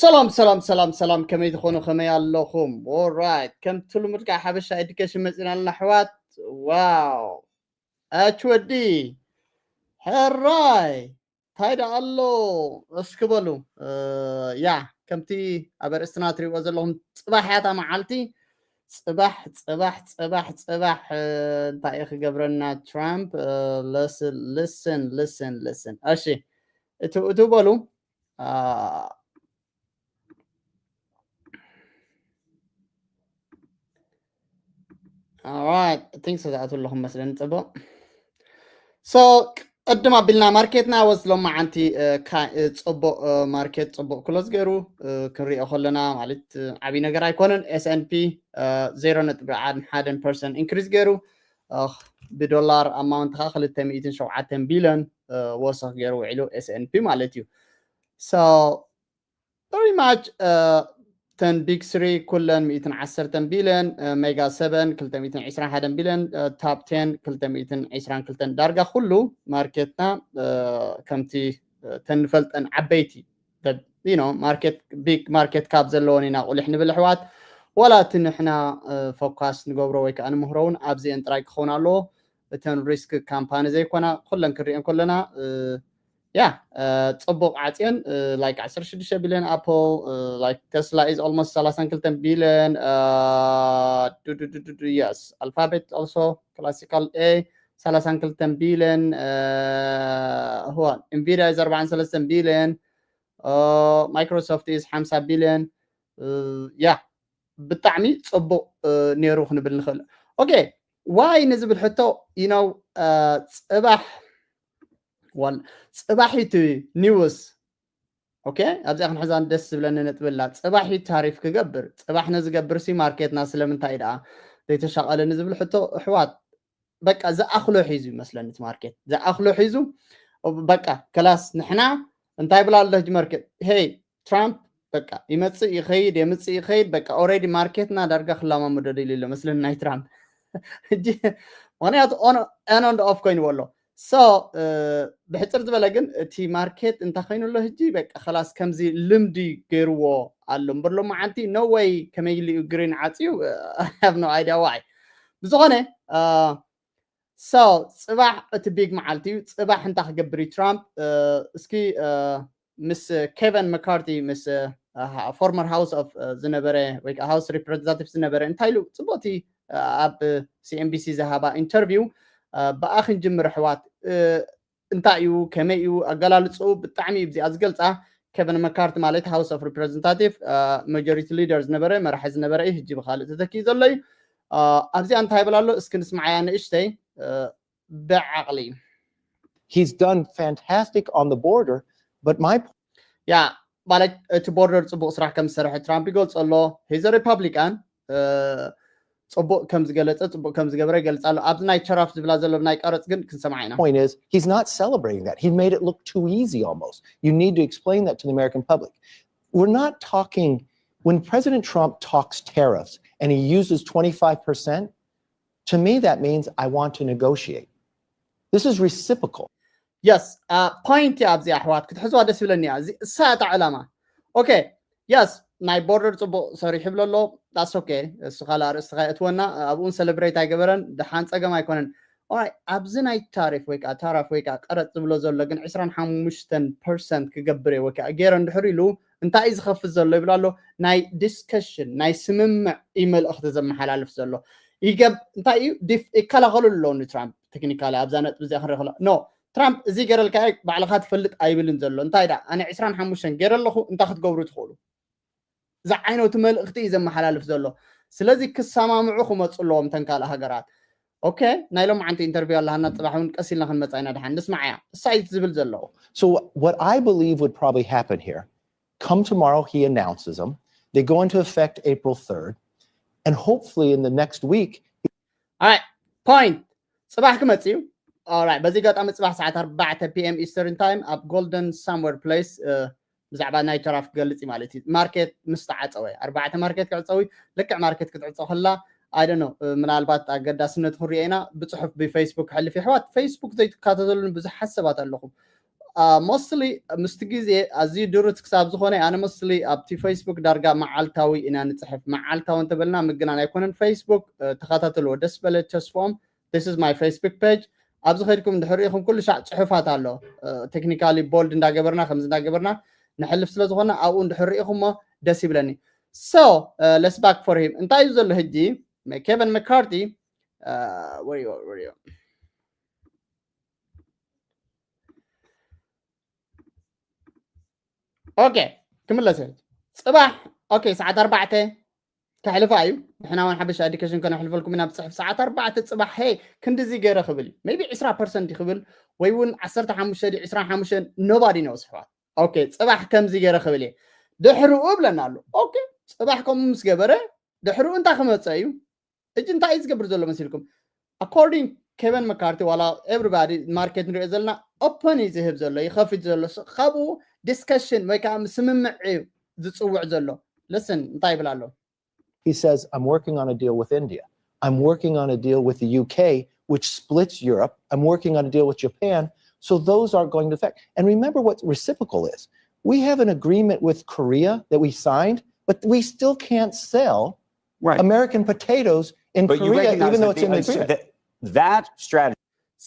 ሰላም ሰላም ሰላም ሰላም፣ ከመይ ትኾኑ? ከመይ ኣለኹም? Alright፣ ከምቲ ልሙድ ከዓ ሓበሻ ኤዱኬሽን መፂና ኣለና ኣሕዋት። ዋው፣ ኣች ወዲ ሕራይ፣ እንታይ ደኣ ኣሎ? እስኪ በሉ። ያ፣ ከምቲ ኣብ ኣርእስትና ትሪእዎ ዘለኹም፣ ፅባሕ እያ እታ መዓልቲ። ፅባሕ ፅባሕ ፅባሕ ፅባሕ እንታይ እዩ ክገብረና ትራምፕ? Listen, listen, listen, listen። እሺ፣ እቱ እቱ በሉ። Alright, I think so። ዝኣትዉ ኣለኹም መስለኒ። ፅቡቕ። So ቅድም ኣቢልና ማርኬትና ወስ ሎማዓንቲ ፅቡቕ ማርኬት፣ ፅቡቕ ክሎዝ ገይሩ ክንሪኦ ከለና ማለት ዓብዪ ነገር ኣይኮነን። S and P ዜሮ ነጥቢ ሓደን ፐርሰንት ኢንክሪዝ ገይሩ፣ ብዶላር ኣማውንት ከዓ ክልተ ሚእትን ሸውዓተን ቢልዮን ወሰኽ ገይሩ ውዒሉ S and P ማለት እዩ። So pretty much ተን ቢግ ስሪ ኩለን ሚእትን ዓሰርተን ቢልዮን፣ ሜጋ ሰቨን ክልተ ሚእትን ዕስራን ሓደን ቢልዮን፣ ታፕ ቴን ክልተ ሚእትን ዕስራን ክልተን፣ ዳርጋ ኩሉ ማርኬትና ከምቲ ተንፈልጠን ዓበይቲ ማርኬት፣ ቢግ ማርኬት ካብ ዘለዎን ኢና ቁሊሕ ንብል ኣሕዋት። ዋላ እቲ ንሕና ፎካስ ንገብሮ ወይ ከዓ ንምህሮ እውን ኣብዚአን ጥራይ ክኸውን ኣለዎ። እተን ሪስክ ካምፓኒ ዘይኮና ኩለን ክንሪአን ከለና ያ፣ ፅቡቕ ዓፅየን፣ like ዓሰርተ ሽዱሽተ ቢልዮን ኣፕል፣ like Tesla is almost ሰላሳን ክልተን ቢልዮን፣ yes, Alphabet also classical A ሰላሳን ክልተን ቢልዮን፣ Nvidia is ኣርባዓን ሰለስተን ቢልዮን፣ Microsoft is ሓምሳ ቢልዮን። ያ፣ ብጣዕሚ ፅቡቕ ነይሩ ክንብል ንኽእል። ኦኬ፣ ዋይ ንዝብል ሕቶ፣ you know፣ ፅባሕ ዋል ፅባሕ እቲ ኒውስ። ኦኬ፣ ኣብዚኣ ክንሕዛን ደስ ዝብለኒ ነጥቢ ኣላ። ፅባሕ እዩ ታሪፍ ክገብር። ፅባሕ ነዝገብር ሲ ማርኬትና ስለምንታይ ደኣ ዘይተሻቐለ ንዝብል ሕቶ ኣሕዋት፣ በቃ ዝኣኽሎ ሒዙ ይመስለኒ እቲ ማርኬት። ዝኣኽሎ ሒዙ፣ በቃ ከላስ ንሕና እንታይ ብላ ኣሎ ሕጂ ማርኬት? ሄይ ትራምፕ በቃ ይመጽእ ይኸይድ፣ የምጽእ ይኸይድ። በቃ ኦልሬዲ ማርኬትና ዳርጋ ክለማመዶ ደልዩ ኣሎ መስለኒ ናይ ትራምፕ። ሕጂ ምኽንያቱ ኦን ኤንድ ኦፍ ኮይንዎ ኣሎ። So ብሕፅር ዝበለ ግን እቲ ማርኬት እንታይ ኮይኑ ኣሎ ሕጂ? በቃ ከላስ ከምዚ ልምዲ ገይርዎ ኣሎ እምበር ሎማዓንቲ no way ከመይ ኢሉ እዩ ግሪን ዓፅዩ? I have no idea why። ብዝኾነ So ፅባሕ እቲ ቢግ መዓልቲ እዩ። ፅባሕ እንታይ ክገብር እዩ ትራምፕ? እስኪ ምስ ኬቨን መካርቲ፣ ምስ ፎርመር ሃውስ ኦፍ ዝነበረ ወይ ከዓ ሃውስ ሪፕሬዘንታቲቭ ዝነበረ እንታይ ኢሉ? ፅቡቕቲ ኣብ C N B C ዝሃባ ኢንተርቪው ብኣ ክንጅምር ኣሕዋት። እንታይ እዩ፣ ከመይ እዩ ኣገላልፅኡ? ብጣዕሚ እዩ ብዚኣ ዝገልፃ። ኬቨን መካርቲ ማለት ሃውስ ኦፍ ሪፕሬዘንታቲቭ ማጆሪቲ ሊደር ዝነበረ፣ መራሒ ዝነበረ እዩ። ሕጂ ብካልእ ተተኪኡ ዘሎ እዩ። ኣብዚኣ እንታይ ይብል ኣሎ? እስኪ ንስማዓያ ንእሽተይ ብዓቕሊ። He's done fantastic on the border, but my ያ ማለት እቲ ቦርደር ፅቡቕ ስራሕ ከም ዝሰርሐ ትራምፕ ይገልፆ ኣሎ። He's a Republican። ፅቡቕ ከም ዝገለፀ፣ ፅቡቕ ከም ዝገበረ ይገልፅ ኣሎ። ኣብዚ ናይ ተራፍ ዝብላ ዘሎ ናይ ቀረፅ ግን ክንሰምዓ ኢና። Point is, he's not celebrating that. He made it look too easy almost. You need to explain that to the American public. We're not talking, when President Trump talks tariffs and he uses twenty-five percent, to me that means I want to negotiate. This is reciprocal. የስ፣ ፖይንት እያ ኣብዚ ኣሕዋት ክትሕዝዋ ደስ ይብለኒ እያ። እሳ እታ ዕላማ። ኦኬ፣ የስ፣ ናይ ቦርደር ፅቡቕ ሰሪሑ ይብሎ ኣሎ። ዳስ ኦኬ፣ እሱ ካልእ ኣርእስቲ ከየእትወና፣ ኣብኡን ሰለብሬት ኣይገበረን። ደሓን፣ ፀገም ኣይኮነን። ኦራይ፣ ኣብዚ ናይ ታሪፍ ወይ ከዓ ታራፍ ወይ ከዓ ቀረፅ ዝብሎ ዘሎ ግን ዕስራን ሓሙሽተን ፐርሰንት ክገብር እየ ወይ ከዓ ገይረ እንድሕር ኢሉ እንታይ እዩ ዝኸፍት ዘሎ ይብል ኣሎ። ናይ ዲስከሽን፣ ናይ ስምምዕ እዩ መልእኽቲ ዘመሓላልፍ ዘሎ። ይገብ እንታይ እዩ ዲፍ ይከላኸሉ ኣለዉ ንትራምፕ። ቴክኒካሊ ኣብዛ ነጥቢ እዚኣ ክንርኢ ከሎ ኖ፣ ትራምፕ እዚ ገይረልካ እየ ባዕልኻ ትፈልጥ ኣይብልን ዘሎ። እንታይ ደኣ ኣነ ዕስራን ሓሙሽተን ገይረ ኣለኹ፣ እንታይ ክትገብሩ ትኽእሉ? ዝዓይነቱ መልእኽቲ እዩ ዘመሓላልፍ ዘሎ። ስለዚ ክሰማምዑ ክመፁ ኣለዎም እተን ካልእ ሃገራት። ኦኬ፣ ናይ ሎማዓንቲ ኢንተርቪው ኣለሃና፣ ፅባሕ እውን ቀስ ኢልና ክንመፃ ኢና። ደሓን ንስማዓያ፣ እሳ እዩ ዝብል ዘለዉ። So what I believe would probably happen here, come tomorrow he announces them, they go into effect April third, and hopefully in the next week ኣይ ፖይንት፣ ፅባሕ ክመፅእ እዩ። ኦራይ፣ በዚ ኣጋጣሚ ፅባሕ ሰዓት ኣርባዕተ ፒ ኤም ኢስተርን ታይም ኣብ ጎልደን ሳምዌር ፕሌስ ብዛዕባ ናይ ተራፍ ክገልፅ እዩ ማለት እዩ። ማርኬት ምስ ተዓፀወ፣ ኣርባዕተ ማርኬት ክዕፀው እዩ። ልክዕ ማርኬት ክትዕፀው ከላ፣ I don't know፣ ምናልባት ኣገዳስነቱ ክንሪኦ ኢና። ብፅሑፍ ብፌስቡክ ክሕልፍ እዩ። ኣሕዋት ፌስቡክ ዘይትከታተሉኒ ብዙሓት ሰባት ኣለኹም። mostly ምስቲ ግዜ ኣዝዩ ድሩት ክሳብ ዝኾነ ኣነ mostly ኣብቲ Facebook ዳርጋ መዓልታዊ ኢና ንፅሕፍ። መዓልታዊ እንተበልና ምግናን ኣይኮነን። Facebook ተኸታተልዎ፣ ደስ በለ ተስፎም። This is my Facebook page። ኣብዚ ከድኩም እንድሕር ርኢኹም ኩሉ ሻዕ ፅሑፋት ኣሎ። Technically bold እንዳገበርና ከምዚ እንዳገበርና ንሕልፍ ስለ ዝኾነ ኣብኡ እንድሕር ርኢኹሞ ደስ ይብለኒ። So let's back for him። እንታይ እዩ ዘሎ ሕጂ? Kevin McCarthy. Okay፣ ክምለስ። ፅባሕ okay፣ ሰዓት ኣርባዕተ ከሕልፋ እዩ። ንሕና እውን ሓበሻ ኤዱኬሽን ከነሕልፈልኩም ኢና ብፅሑፍ ሰዓት ኣርባዕተ ፅባሕ። ሄይ፣ ክንድዚ ገይረ ክብል እዩ። Maybe ዕስራ ፐርሰንት ክብል ወይ እውን ዓሰርተ ሓሙሽተ ድዩ ዕስራን ሓሙሽተን፣ nobody knows ኣሕዋት። Okay፣ ፅባሕ ከምዚ ገይረ ክብል እየ። ድሕርኡ እብለና ኣሎ። Okay፣ ፅባሕ ከምኡ ምስ ገበረ ድሕርኡ እንታይ ክመፀ እዩ? እጂ እንታይ እዩ ዝገብር ዘሎ መሲልኩም? According Kevin McCarthy ዋላ everybody ማርኬት ንሪኦ ዘለና ኦፕን እዩ ዝህብ ዘሎ፣ ይኸፍት ዘሎ። ካብኡ ዲስከሽን ወይ ከዓ ስምምዕ እዩ ዝፅውዕ ዘሎ። Listen እንታይ ይብል ኣሎ? He says, I'm working on a deal with India. I'm working on a deal with the U K, which splits Europe. I'm working on a deal with Japan. So those aren't going to affect. And remember what reciprocal is. We have an agreement with Korea that we signed, but we still can't sell Right. American potatoes in But you Korea, recognize even though that, it's in the the, agreement. that, that strategy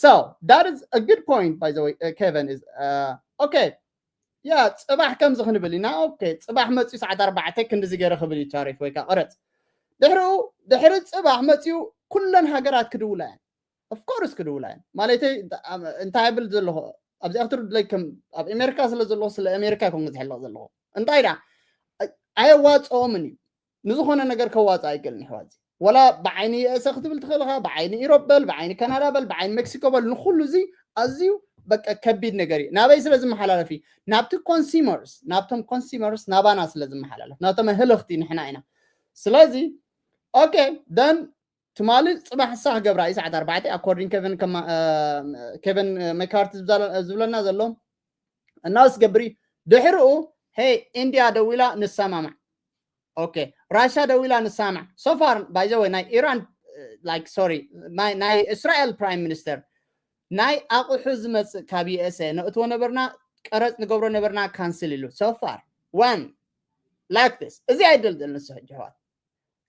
So that is a good point, by the way, uh, Kevin. Is uh, okay. Yeah, ፅባሕ ከምዚ ክንብል ኢና። Okay፣ ፅባሕ መፅዩ ሰዓት ኣርባዕተ ክንድዚ ገይረ ክብል እዩ ታሪፍ ወይ ከዓ ቀረፅ። ድሕሪኡ ድሕሪ ፅባሕ መፅዩ ኩለን ሃገራት ክድውላ እየን። Of course ክድውላ እየን። ማለተይ እንታይ ይብል ዘለኹ? ኣብዚ ኣክትር ድለይ ከም ኣብ ኣሜሪካ ስለ ዘለኹ ስለ ኣሜሪካ ከም ዝሕለቕ ዘለኹ እንታይ ዳ ኣየዋፅኦምን እዩ። ንዝኾነ ነገር ከዋፅእ ኣይክእልን ይሕዋት። ወላ ብዓይኒ የእሰ ክትብል ትኽእል ኢኻ፣ ብዓይኒ ኢሮብ በል፣ ብዓይኒ ካናዳ በል፣ ብዓይኒ ሜክሲኮ በል፣ ንኩሉ እዚ ኣዝዩ በቃ ከቢድ ነገር እዩ። ናበይ ስለ ዝመሓላለፍ እዩ? ናብቲ ኮንሱመርስ፣ ናብቶም ኮንሱመርስ፣ ናባና ስለ ዝመሓላለፍ፣ ናብቶም ኣህለኽቲ ንሕና ኢና። ስለዚ okay፣ then ትማሊ ፅባሕ ንሳ ክገብራ እዩ ሰዓት ኣርባዕተ፣ according Kevin ከማ- Kevin McCarthy ዝብለና ዘሎ። እና ዝገብር እዩ። ድሕርኡ ሄይ ኢንድያ ደዊላ ንሰማማዕ። Okay፣ ራሻ ደዊላ ንሰማማዕ። So far, by the way፣ ናይ ኢራን like sorry፣ ናይ እስራኤል ፕራይም ሚኒስተር ናይ ኣቑሑ ዝመፅእ ካብ USA ነእትዎ ነበርና፣ ቀረፅ ንገብሮ ነበርና፣ ካንስል ኢሉ። So far one like this። እዚ ኣይደልደል ንሱ ሕጂ ኣሕዋት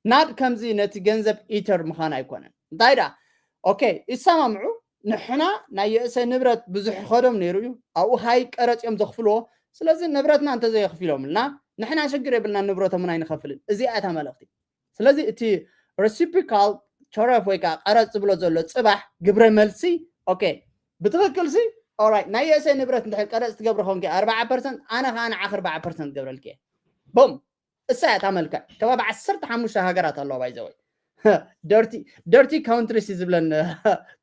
ናድ ከምዚ ነቲ ገንዘብ ኢተር ምዃን ኣይኮነን። እንታይ ደኣ okay፣ ይሰማምዑ። ንሕና ናይ USA ንብረት ብዙሕ ይኸዶም ነይሩ እዩ። ኣብኡ ሃይ ቀረፅ እዮም ዘኽፍልዎ። ስለዚ ንብረትና እንተዘየኽፊሎምልና ንሕና ሽግር የብልና፣ ንብረቶም እውን ኣይንኸፍልን። እዚኣ እታ መልእኽቲ። ስለዚ እቲ reciprocal tariff ወይ ከዓ ቀረፅ ዝብሎ ዘሎ ፅባሕ ግብረ መልሲ okay፣ ብትኽክል ሲ alright፣ ናይ USA ንብረት እንድሕር ቀረፅ ትገብሪ ኮንኪ ኣርባዓ ፐርሰንት፣ ኣነ ከዓ ንዓኺ ኣርባዓ ፐርሰንት ገብረልኪ እየ። ቦም እሳ እያ እታ መልክዕ። ከባቢ ዓሰርተ ሓሙሽተ ሃገራት ኣለዋ by the way። Dirty countries እዩ ዝብለን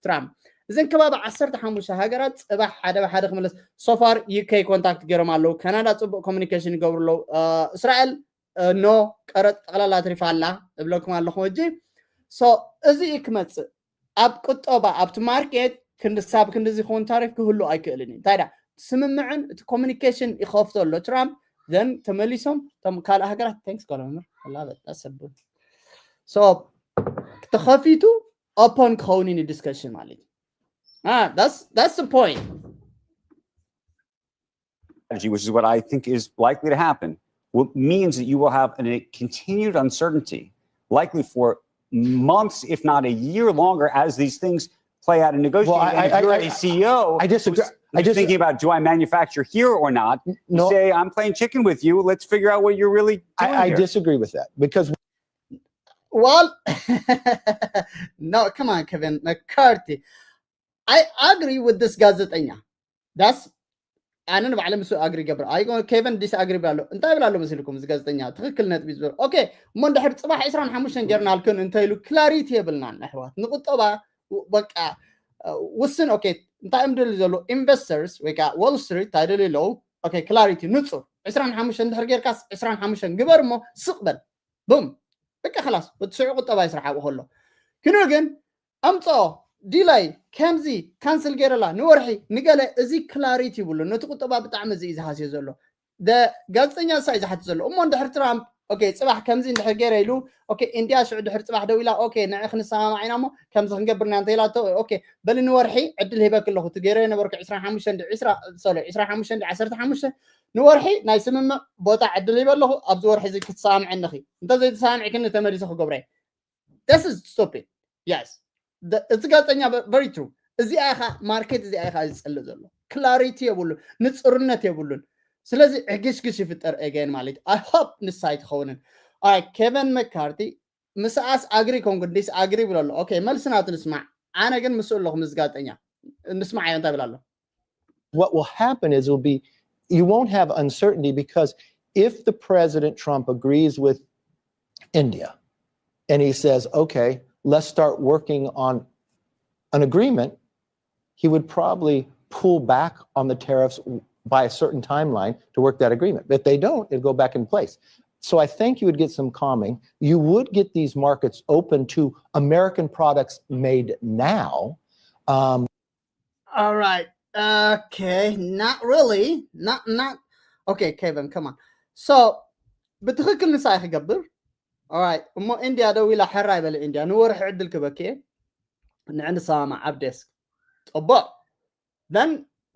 ትራምፕ። እዘን ከባቢ ዓሰርተ ሓሙሽተ ሃገራት ፅባሕ ሓደ ብሓደ ክምለስ። So far UK ኮንታክት ገይሮም ኣለዉ። ካናዳ ፅቡቅ ኮሚኒኬሽን ይገብሩ ኣለዉ። እስራኤል no ቀረፅ ጠቕላላ ኣትሪፋ ኣላ እብለኩም ኣለኹ ሕጂ። So እዚ እዩ ክመፅእ። ኣብ ቁጠባ ኣብቲ ማርኬት ክንዲ ሳብ ክንዲ ዝኸውን ታሪፍ ክህሉ ኣይክእልን እዩ። እንታይ ደኣ ስምምዕን እቲ ኮሚኒኬሽን ይኸፍቶ ኣሎ ትራምፕ። Then ተመሊሶም እቶም ካልእ ሃገራት thanks ጓል መምህር ኣላ በጣ ሰብን so ተኸፊቱ ኦፖን ክኸውን እዩ ዲስከሽን ማለት እዩ። Ah, that's that's the point. strategy, which is what I think is likely to happen, will, means that you will have a continued uncertainty, likely for months, if not a year longer, as these things play out in negotiating. Well, I- And if I- you're I- a C E O I disagree. who's, I who's dis- thinking about, do I manufacture here or not? You No, say, I'm playing chicken with you. Let's figure out what you're really doing I, I here. Disagree with that because Well, no, come on, Kevin McCarthy. I agree with this ጋዜጠኛ. That's ኣነ ንባዕለ ምስ ኣግሪ ገብር ኣይ ኬቨን ዲስ ኣግሪ ብላሎ እንታይ ብላሎ መሲልኩም? እዚ ጋዜጠኛ ትኽክል ነጥቢ ዝበሉ። Okay፣ እሞ እንድሕር ፅባሕ ዕስራን ሓሙሽተን ጌርናልክን እንተኢሉ ክላሪቲ የብልናን ኣሕዋት። ንቁጠባ በቃ ውስን okay፣ እንታይ እዮም ደሊ ዘሎ ኢንቨስተርስ ወይ ከዓ ዎል ስትሪት እንታይ ደሊ ኣለዉ? Okay፣ ክላሪቲ ንፁር ዕስራን ሓሙሽተን እንድሕር ጌርካስ ዕስራን ሓሙሽተን ግበር እሞ ስቕ በል። ቡም በቃ ከላስ ወዲ ሽዑ ቁጠባ ይስራሕ ኣብኡ ከሎ። ክኑ ግን ኣምፅኦ ዲላይ ከምዚ ካንስል ገይረላ ንወርሒ ንገለ እዚ ክላሪቲ ይብሉ። ነቲ ቁጠባ ብጣዕሚ እዚ እዩ ዝሃስዮ ዘሎ። ጋዜጠኛ እሳ እዩ ዝሓትት ዘሎ። እሞ እንድሕር ትራምፕ okay፣ ጽባሕ ከምዚ እንድሕር ገይረ ኢሉ፣ okay፣ ኢንድያ ሽዑ ድሕር ጽባሕ ደው ኢላ፣ okay፣ ንዕ ክንሰማማዕ ኢና እሞ ከምዚ ክንገብር ኢና እንተ ኢላቶ፣ okay፣ በሊ ንወርሒ ዕድል ሂበክ ኣለኹ፣ እቲ ገይረ ነበርኩ ዕስራን ሓሙሽተን ዕስራ፣ sorry፣ ዕስራን ሓሙሽተን ዓሰርተ ሓሙሽተ፣ ንወርሒ ናይ ስምምዕ ቦታ ዕድል ሂበ ኣለኹ፣ ኣብዚ ወርሒ እዚ ክትሰማምዐኒ ኢኺ፣ እንተ ዘይተሰማሚዕክኒ ተመሊሰ ክገብሮ እየ። This is stupid። Yes። እዚ ጋዜጠኛ very true። እዚኣ ኢኻ ማርኬት፣ እዚኣ ኢኻ ዝጸልእ ዘሎ። ክላሪቲ የብሉን፣ ንጽርነት የብሉን። ስለዚ ዕግሽግሽ ይፍጠር again ማለት እዩ። I hope ንሳ ኣይትኸውንን። Alright፣ ኬቨን መካርቲ ምስኣስ ኣግሪ ኮንኩ ዲስ ኣግሪ ብሎ ኣሎ። Okay፣ መልሲ ናቱ ንስማዕ። ኣነ ግን ምስኡ ኣለኹ ምስ ጋዜጠኛ። ንስማዕ እዮ እንታይ ብላ ኣሎ። What will happen is it'll be, you won't have uncertainty, because if the President Trump agrees with India and he says, okay, let's start working on an agreement, he would probably pull back on the tariffs by a certain timeline to work that agreement. But if they don't, it'll go back in place. So I think you would get some calming. You would get these markets open to American products made now. Um, All right. Okay. Not really. Not, not. Okay, Kevin, come on. So ብትኽክል ንሳ ክገብር። All right። እሞ ኢንድያ ደው ኢላ፣ ሕራይ በለ ኢንድያ፣ ንወርሒ ዕድል ክበክ እየ፣ ንዕ ንሰማማዕ ኣብ ዴስክ። ጽቡቕ። Then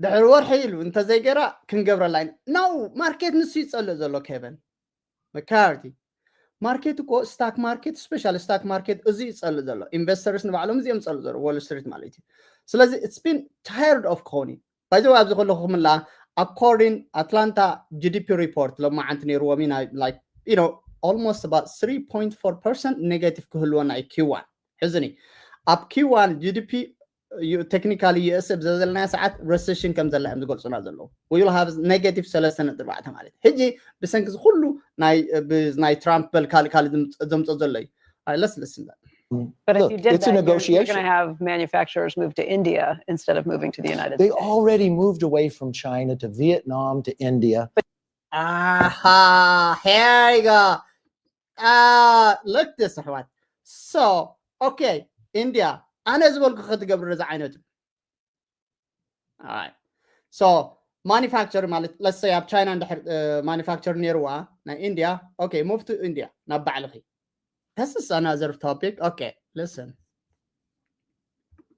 ድሕሪ ወርሒ ኢሉ እንተዘይገይራ ክንገብረላ ኢና። No፣ ማርኬት ንሱ ይጸልእ ዘሎ፣ ኬቨን መካርቲ። ማርኬት እኮ፣ ስታክ ማርኬት፣ ስፔሻል ስታክ ማርኬት፣ እዚ ይጸልእ ዘሎ። ኢንቨስተርስ ንባዕሎም እዚኦም ዝጸልእ ዘሎ፣ ዎል ስትሪት ማለት እዩ። ስለዚ it's been tired of ኮኒ። By the way፣ ኣብዚ ከለኹ ክምላ፣ according ኣትላንታ ጂ ዲ ፒ ሪፖርት ሎማዓንቲ ነይርዎም ኢና፣ like, you know, almost about three point four percent negative ክህልወና እዩ ኪው ዋን። ሕዝኒ ኣብ ኪው ዋን ጂ ዲ ፒ፣ technically ዩ ኤስ ኣብ ዘለናዮ ሰዓት ረሰሽን ከም ዘላ እዮም ዝገልጹና ዘለዉ። We will have negative ሰለስተ ነጥቢ ኣርባዕተ ማለት ሕጂ ብሰንኪ እዚ ኩሉ ናይ ብ- ናይ ትራምፕ በል ካልእ ካልእ ዝምፅ- ዘምፅኦ ዘሎ እዩ። All right, let's listen to that. But if Look, you did it's a that, you're, you're going negotiation. to have manufacturers move to India instead of moving to the United They States. Already moved away from China to Vietnam to India. Aha, here you go. Uh, look this, ኣሕዋት። So, okay, ኢንድያ ኣነ ዝበልኩ ክትገብር እዚ ዓይነቱ። All right. So, ማኒፋክቸር ማለት፣ let's say ኣብ ቻይና እንድሕር ማኒፋክቸር ነይርዋ ናይ ኢንድያ፣ okay, move to ኢንድያ ናብ ባዕልኺ። This is another topic. Okay, listen.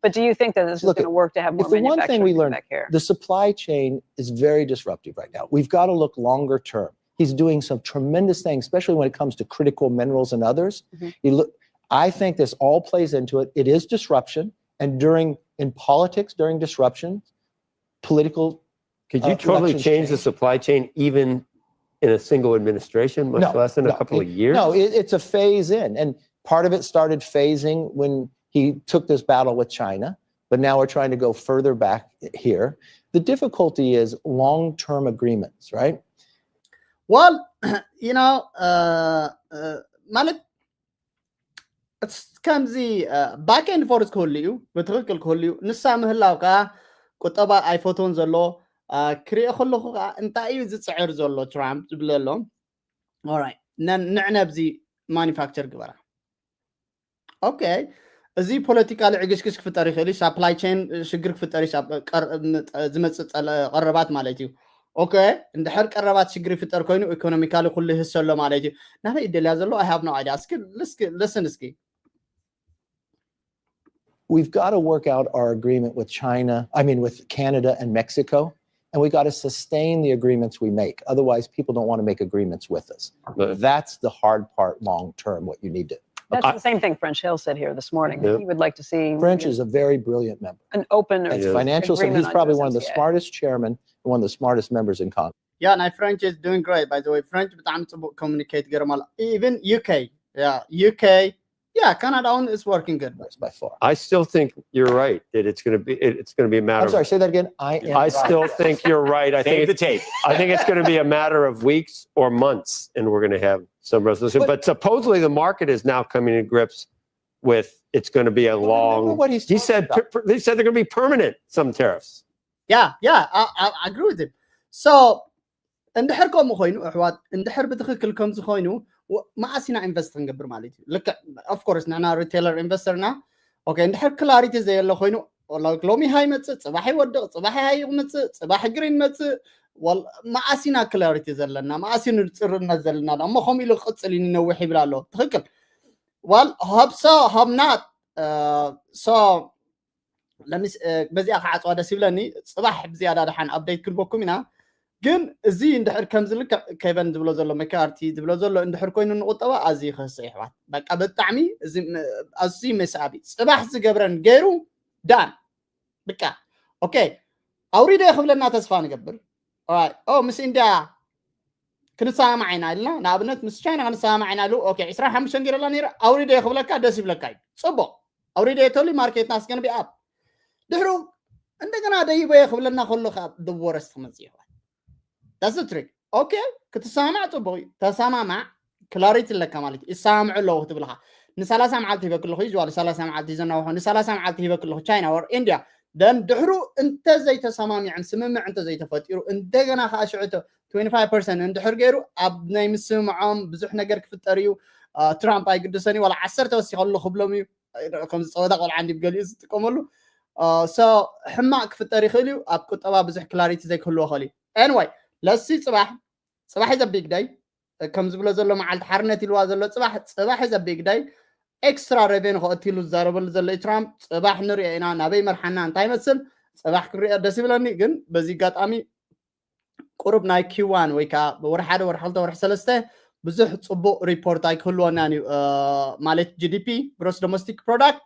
But do you think that this is Look, going to work to have more If the one thing we manufacturing learned, back here? The supply chain is very disruptive right now. We've got to look longer term. He's doing some tremendous things, especially when it comes to critical minerals and others. Mhm. You look, I think this all plays into it. It is disruption, and during in politics, during disruption, political Could you uh, totally elections change the change. Supply chain even in a single administration, much No, less in a no, couple it- of years? No, it, it's a phase in, and part of it started phasing when he took this battle with China, but now we're trying to go further back here. The difficulty is long-term agreements, right? Well, you know, uh, uh, ማለት it's ከምዚ ባክ ኤንድ ፎርስ ክህሉ እዩ፣ ብትኽክል ክህሉ እዩ። ንሳ ምህላው ከዓ ቁጠባ ኣይፈትዎን ዘሎ። Uh, ክሪኦ ከለኹ ከዓ እንታይ እዩ ዝፅዕር ዘሎ ትራምፕ ዝብለ ኣሎ። All right፣ ንዕ ነብዚ ማኒፋክቸር ግበራ። Okay፣ እዚ ፖለቲካሊ ዕግሽግሽ ክፍጠር ይኽእል እዩ። ሳፕላይ ቼን ሽግር ክፍጠር እዩ። ሳፕ- ቀር- ምጥ- ዝመፅእ ፀለ- ቀረባት ማለት እዩ። Okay፣ እንድሕር ቀረባት ሽግር ይፍጠር ኮይኑ ኢኮኖሚካሊ ኩሉ ይህሰ ኣሎ ማለት እዩ። ናበይ ይደልያ ዘሎ? I have no idea። እስኪ ልስኪ- listen እስኪ። We've got to work out our agreement with China, I mean, with Canada and Mexico, and we got to sustain the agreements we make. Otherwise, people don't want to make agreements with us. Right. That's the hard part long term, what you need to. That's I- the same thing French Hill said here this morning. Yeah. He would like to see French is a very brilliant member. an open It's Yeah. financial, so agreement he's on probably one of the U S M C A. Smartest chairman, one of the smartest members in Congress. Yeah, ናይ French is doing great, by the way. ፍሬንች ብጣዕሚ ፅቡቅ ኮሚኒኬት ገርማል። Even U K, yeah, U K, yeah, Canada እውን is working good. By far. I still think you're right that it's going to be it- it's going to be a matter. I'm sorry, say that again. I am. I still think you're right. I think Save the it's, tape. I think it's going to be a matter of weeks or months, and we're going to have some resolution. But, supposedly, the market is now coming to grips with it's going to be a Remember long. what he's He talking said about. per- per- they said they're going to be permanent, some tariffs. Yeah, yeah, I, I agree with him. So እንድሕር ከምኡ ኮይኑ ኣሕዋት፣ እንድሕር ብትኽክል ከምዚ ኮይኑ፣ ወ- መዓስ ኢና ኢንቨስት ክንገብር ማለት እዩ? ልክዕ፣ of course፣ ንሕና ሪቴለር ኢንቨስተርና። Okay፣ እንድሕር ክላሪቲ ዘየሎ ኮይኑ፣ like፣ ሎሚ ሃይ መፅእ፣ ፅባሕ ይወድቕ፣ ፅባሕ ሃይ ይመፅእ፣ ፅባሕ ግሪን መፅእ፣ መዓስ ኢና clarity ዘለና? መዓስ እዩ ንፅርነት ዘለና? እሞ ከምኡ ኢሉ ክቕፅል እዩ ንነዊሕ ይብል ኣሎ። ትኽክል። Well, hope so, hope not. So በዚኣ ክዓፅዋ ደስ ይብለኒ። ፅባሕ ብዝያዳ ደሓን update ክንበኩም ኢና። ግን እዚ እንድሕር ከምዚ ልክዕ ኬቨን ዝብሎ ዘሎ፣ መካርቲ ዝብሎ ዘሎ እንድሕር ኮይኑ ንቁጠባ ኣዝዩ ይኸስእ ይሕዋት። በቃ ብጣዕሚ ኣዝዩ መሳቢ። ፅባሕ ዝገብረን ገይሩ ዳን። በቃ ኦኬ፣ ኣውሪደ ክብለና ተስፋ ንገብር። ኦ ምስ ኢንድያ ክንሰማማዕ ኢና ኢልና፣ ንኣብነት ምስ ቻይና ክንሰማማዕ ኢና ኢሉ፣ ኦኬ ዕስራን ሓሙሽተን ገይረላ ነይረ፣ ኣውሪደ ክብለካ ደስ ይብለካ እዩ። ፅቡቕ፣ ኣውሪደ ተሉ ማርኬትና ስገን ቢኣብ ድሕሩ እንደገና ደይበየ ክብለና ከሎ ከዓ ደወረስ ትመፅእ ይኽእል። ዳስ ትሪክ። ኦኬ ክትሰማማዕ ፅቡቕ እዩ፣ ተሰማማዕ፣ ክላሪቲ ኣለካ ማለት እዩ። ይሰማምዑ ኣለዉ ክትብልካ ንሰላሳ መዓልቲ ሂበክ ኣለኹ ይዝዋሉ፣ ሰላሳ መዓልቲ ዘናውሖ ንሰላሳ መዓልቲ ሂበክ ኣለኹ ቻይና ወር ኢንድያ። ደን ድሕሩ እንተዘይተሰማሚዖም ስምምዕ እንተዘይተፈጢሩ እንደገና ከዓ ሽዑ ትዌንቲ ፋይቭ ፐርሰንት እንድሕር ገይሩ ኣብ ናይ ምስምምዖም ብዙሕ ነገር ክፍጠር እዩ። ትራምፕ ኣይግድሰን እዩ፣ ዋላ ዓሰርተ ወሲኸሉ ክብሎም እዩ። ከምዚ ፀወታ ቆልዓ እንዲ ገሊኡ ዝጥቀመሉ ሕማቅ ክፍጠር ይኽእል እዩ። ኣብ ቁጠባ ብዙሕ ክላሪቲ ዘይክህልዎ ይኽእል እዩ። ኤንዋይ ለሲ ፅባሕ፣ ፅባሕ ዘቢግ ዳይ ከም ዝብሎ ዘሎ መዓልቲ ሓርነት ኢልዋ ዘሎ ፅባሕ፣ ፅባሕ ዘቢግ ዳይ ኤክስትራ ሬቬን ከእትሉ ዝዛረበሉ ዘሎ እዩ ትራምፕ። ፅባሕ ንሪኦ ኢና ናበይ መርሓና እንታይ ይመስል፣ ፅባሕ ክንሪኦ ደስ ይብለኒ። ግን በዚ ኣጋጣሚ ቁሩብ ናይ ኪዋን ወይ ከዓ ወርሒ ሓደ፣ ወርሒ ክልተ፣ ወርሒ ሰለስተ ብዙሕ ፅቡቅ ሪፖርት ኣይክህልወናን እዩ። ማለት ጂ ዲ ፒ፣ ግሮስ ዶሜስቲክ ፕሮዳክት፣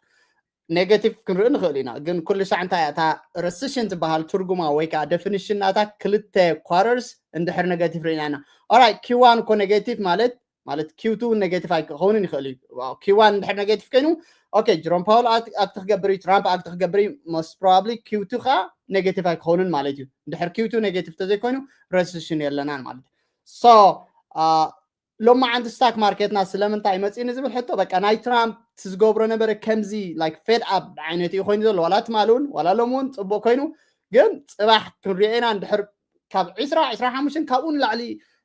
ኔጋቲቭ ክንርኢ ንኽእል ኢና። ግን ኩሉ ሻዕ እንታይ እያ እታ ረሲሽን ትበሃል ትርጉማ ወይ ከዓ ዴፊኒሽን ናታ ክልተ ኳርተርስ እንድሕር ኔጋቲቭ ርኢና ኢና። ኦራይት ኪዋን እኮ ኔጋቲቭ ማለት ማለት ኪውቱ ኔጌቲቭ ኣይክኸውንን ይኽእል እዩ። ኪዋን እንድሕር ኔጌቲቭ ኮይኑ ኦኬ ጅሮም ፓውል ኣክት ክገብር እዩ፣ ትራምፕ ኣክት ክገብር እዩ። ሞስት ፕሮባብሊ ኪውቱ ከዓ ኔጌቲቭ ኣይክኸውንን ማለት እዩ። እንድሕር ኪውቱ ኔጌቲቭ ተዘይኮይኑ ረሲሽን የለናን ማለት እዩ። ሶ ሎማዓንቲ ስታክ ማርኬትና ስለምንታይ መፅእኒ ዝብል ሕቶ በቃ ናይ ትራምፕ ዝገብሮ ነበረ ከምዚ ላይክ ፌድ ኣፕ ዓይነት እዩ ኮይኑ ዘሎ። ዋላ ትማሊ እውን ዋላ ሎም እውን ፅቡቅ ኮይኑ ግን ፅባሕ ክንሪኦ ኢና እንድሕር ካብ ዒስራ ዒስራ ሓሙሽተ ካብኡ ንላዕሊ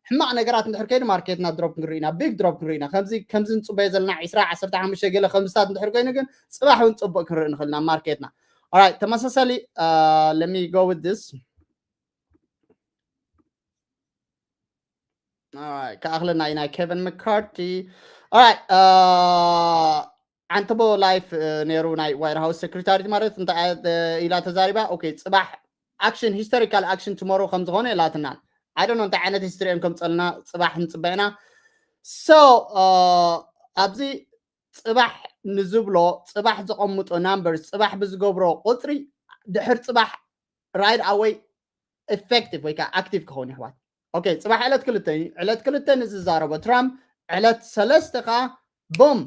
ሕማቕ ነገራት እንድሕር ከይዱ ማርኬትና ድሮፕ ክንርኢ ኢና፣ ቢግ ድሮፕ ክንርኢ ኢና። ከምዚ ከምዚ ንፅበዮ ዘለና ዒስራ ዓሰርተ ሓሙሽተ ገለ ከምዝታት እንድሕር ኮይኑ ግን ፅባሕ እውን ፅቡቅ ክንርኢ ንኽእል ኢና ማርኬትና። Alright ተመሳሳሊ let me go with this ክኣኽለና ኢና ኬቨን መካርቲ። Alright ዓንተቦ ላይፍ ነይሩ ናይ ዋይት ሃውስ ሴክሬታሪት ማለት እንታይ ኢላ ተዛሪባ? ኦኬ ፅባሕ ኣክሽን ሂስቶሪካል ኣክሽን ቱሞሮ ከም ዝኾነ ኢላትና። ኣይ ዶንት ኖ እንታይ ዓይነት ሂስትሪ እዮም ከምፀልና ፅባሕ ንፅበ ኢና። ሶ ኣብዚ ፅባሕ ንዝብሎ ፅባሕ ዘቐምጦ ናምበርስ ፅባሕ ብዝገብሮ ቁፅሪ ድሕር ፅባሕ ራይድ ኣወይ ኢፌክቲቭ ወይ ከዓ ኣክቲቭ ክኸውን ይሕዋት። ኦኬ ፅባሕ ዕለት ክልተ እዩ። ዕለት ክልተ ንዝዛረቦ ትራምፕ ዕለት ሰለስተ ከዓ ቦም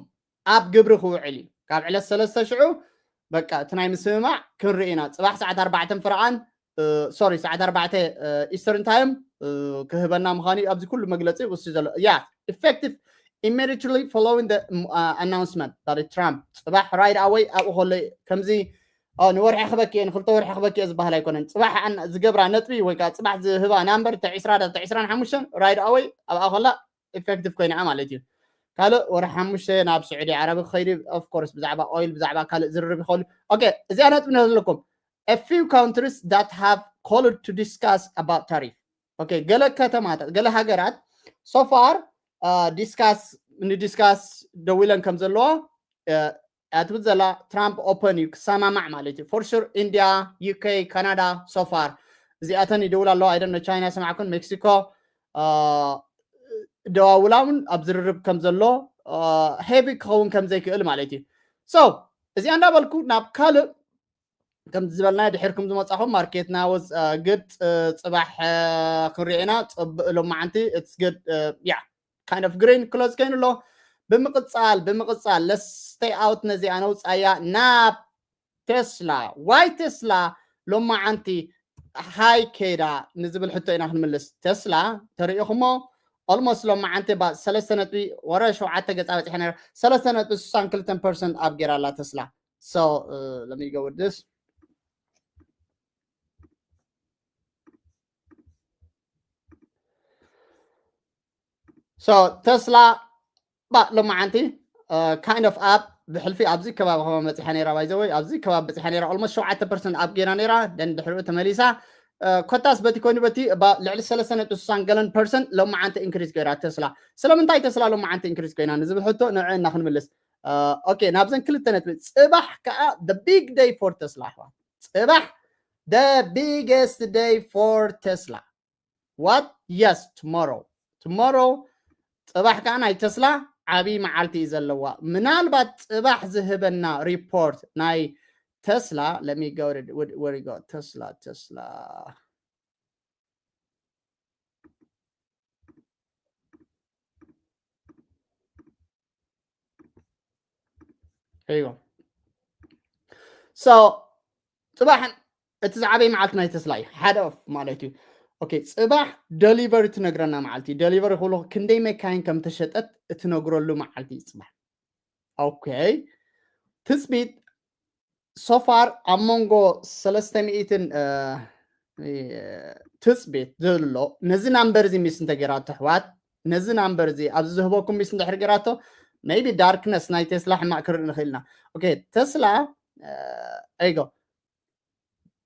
ኣብ ግብሪ ክውዕል እዩ። ካብ ዕለት ሰለስተ ሽዑ በቃ እቲ ናይ ምስምማዕ ክንርኢ ኢና። ፅባሕ ሰዓት ኣርባዕተን ፍርቓን ሶሪ ሰዓት ኣርባዕተ ኢስተርን ታይም ክህበና ምዃኑ እዩ ኣብዚ ኩሉ መግለፂ ውስ ዘሎ። ያ ኢፌክቲቭ ኢሚዲትሊ ፎሎዊንግ ኣናውንስመንት ትራምፕ ፅባሕ ራይድ ኣወይ ኣብኡ ከሎ ከምዚ ንወርሒ ክበኪ እየ ንክልተ ወርሒ ክበኪ እየ ዝበሃል ኣይኮነን። ፅባሕ ዝገብራ ነጥቢ ወይ ከዓ ፅባሕ ዝህባ ናምበር ተ ዒስራ ተ ዒስራን ሓሙሽተን ራይድ ኣወይ ኣብኣ ከላ ኢፌክቲቭ ኮይና ማለት እዩ። ካልእ ወርሒ ሓሙሽተ ናብ ስዑዲ ዓረብ ክኸይድ ኦፍኮርስ ብዛዕባ ኦይል ብዛዕባ ካልእ ዝርርብ ይኸሉ። ኦኬ እዚኣ ነጥቢ ነለኩም a few countries that have called to discuss about tariff. ኦኬ ገለ ከተማታት ገለ ሃገራት so far ዲስካስ ንዲስካስ ደው ኢለን ከም ዘለዋ እያ ትብል ዘላ። ትራምፕ ኦፐን እዩ ክሰማማዕ ማለት እዩ። ፎር ሹር ኢንድያ፣ ዩ ኬ፣ ካናዳ so far እዚኣተን ይደውላ ኣለዋ። ኣይደን ቻይና ሰማዕኩን ሜክሲኮ ደዋውላ እውን ኣብ ዝርርብ ከም ዘሎ ሄቪ ክኸውን ከም ዘይክእል ማለት እዩ። ሶ እዚኣ እንዳበልኩ ናብ ካልእ ከም ዝበልና ድሕርኩም ዝመፃኹም ማርኬትና ወዝ ግድ ፅባሕ ክንሪኦ ኢና። ፅብእ ሎማዓንቲ it's good yeah kind of green close ኮይኑ ኣሎ። ብምቕፃል ብምቕፃል let's stay out ነዚኣ ነውፃያ ናብ ቴስላ ዋይ ቴስላ ሎማዓንቲ ሃይ ከይዳ ንዝብል ሕቶ ኢና ክንምልስ። ቴስላ ተሪኢኹሞ ኦልሞስት ሎማዓንቲ ባ ሰለስተ ነጥቢ ወረ ሸውዓተ ገፃ በፂሐ ነረ ሰለስተ ነጥቢ ስሳን ክልተን ፐርሰንት ኣብ ገይራ ኣላ ቴስላ። So let me go with this. So ቴስላ ባ ሎማዓንቲ kind of up ብሕልፊ ኣብዚ ከባቢ ከማ መፂሓ ነራ ባይዘወይ ኣብዚ ከባቢ በፂሓ ነራ ኦልሞስት ሸውዓተ ፐርሰንት ኣብ ገይራ ነራ ደን ድሕሪኡ ተመሊሳ ኮታስ በቲ ኮይኑ በቲ ልዕሊ ሰለስተ ነጥቢ ስሳን ገለን ፐርሰንት ሎማዓንቲ ኢንክሪዝ ገይራ ተስላ። ስለምንታይ ተስላ ሎማዓንቲ ኢንክሪዝ ኮይና ንዝብል ሕቶ ንዕ እና ክንምልስ። ኦኬ፣ ናብዘን ክልተ ነጥቢ። ፅባሕ ከዓ the big day for Tesla ኣሕዋት። ፅባሕ the biggest day for Tesla. What? Yes, tomorrow. Tomorrow ፅባሕ ከዓ ናይ ተስላ ዓብዪ መዓልቲ እዩ ዘለዋ። ምናልባት ፅባሕ ዝህበና ሪፖርት ናይ ተስላ let me go to where you go ተስላ ተስላ Here you go. So ፅባሕ እቲ ዝዓበየ መዓልቲ ናይ ተስላ እዩ። ሓደ ኦፍ ማለት እዩ። ኦኬ፣ ፅባሕ ደሊቨሪ ትነግረና መዓልቲ እዩ። ደሊቨሪ ክብሎ ክንደይ መካይን ከም ተሸጠት እትነግረሉ መዓልቲ እዩ ፅባሕ። ኦኬ፣ ትፅቢት ሶፋር ኣብ መንጎ ሰለስተ ሚእትን ትፅቢት ዘሎ ነዚ ናምበር እዚ ሚስ እንተገይራቶ ኣሕዋት፣ ነዚ ናምበር እዚ ኣብዚ ዝህበኩም ሚስ እንድሕር ገይራቶ maybe ዳርክነስ ናይ ቴስላ ሕማቅ ክርኢ ንኽእል ኢና። ኦኬ፣ ተስላ ኣይጎ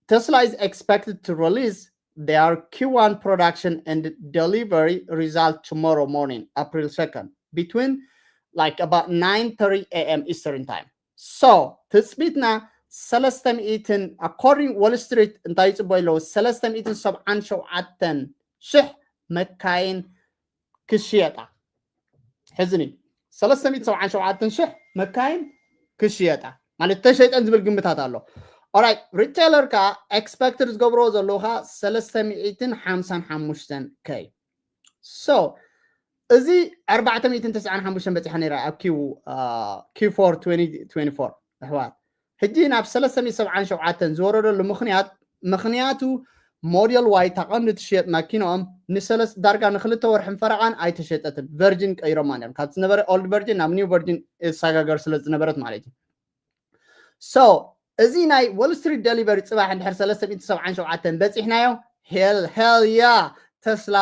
Tesla is expected to release their Q one production and delivery result tomorrow morning, April second, between like about nine thirty a m Eastern time. So ትፅቢትና ሰለስተ ሚእትን according Wall Street እንታይ ይፅበዩ ኣለዉ? ሰለስተ ሚእትን ሰብዓን ሸውዓተን ሽሕ መካይን ክሽየጣ። ሕዝኒ ሰለስተ ሚእትን ሰብዓን ሸውዓተን ሽሕ መካይን ክሽየጣ ማለት ተሸይጠን ዝብል ግምታት ኣሎ። ኦራይት፣ ሪቴለር ከዓ ኤክስፐክትድ ዝገብርዎ ዘለዉ ከዓ ሰለስተ ሚእትን ሓምሳን ሓሙሽተን ከይ። So እዚ ኣርባዕተ ሚእትን ተስዓን ሓሙሽተን በፂሓ ነይራ ኣብ ኪው ኪው ፎር ትወንቲ ትወንቲ ፎር ኣሕዋት። ሕጂ ናብ ሰለስተ ሚእትን ሰብዓን ሸውዓተን ዝወረደሉ ምኽንያት ምኽንያቱ ሞዴል ዋይ ታቐንዲ ትሽየጥ ማኪናኦም ንሰለስ ዳርጋ ንክልተ ወርሕን ፈረቓን ኣይተሸጠትን። ቨርጅን ቀይሮማ ነይሮም፣ ካብ ዝነበረ ኦልድ ቨርጅን ናብ ኒው ቨርጅን ይሰጋገር ስለ ዝነበረት ማለት እዩ። So እዚ ናይ ወል ስትሪት ደሊቨሪ ፅባሕ እንድሕር ሰለስተ ሚእትን ሰብዓን ሸውዓተን በፂሕናዮ፣ ሄል ሄል ያ ተስላ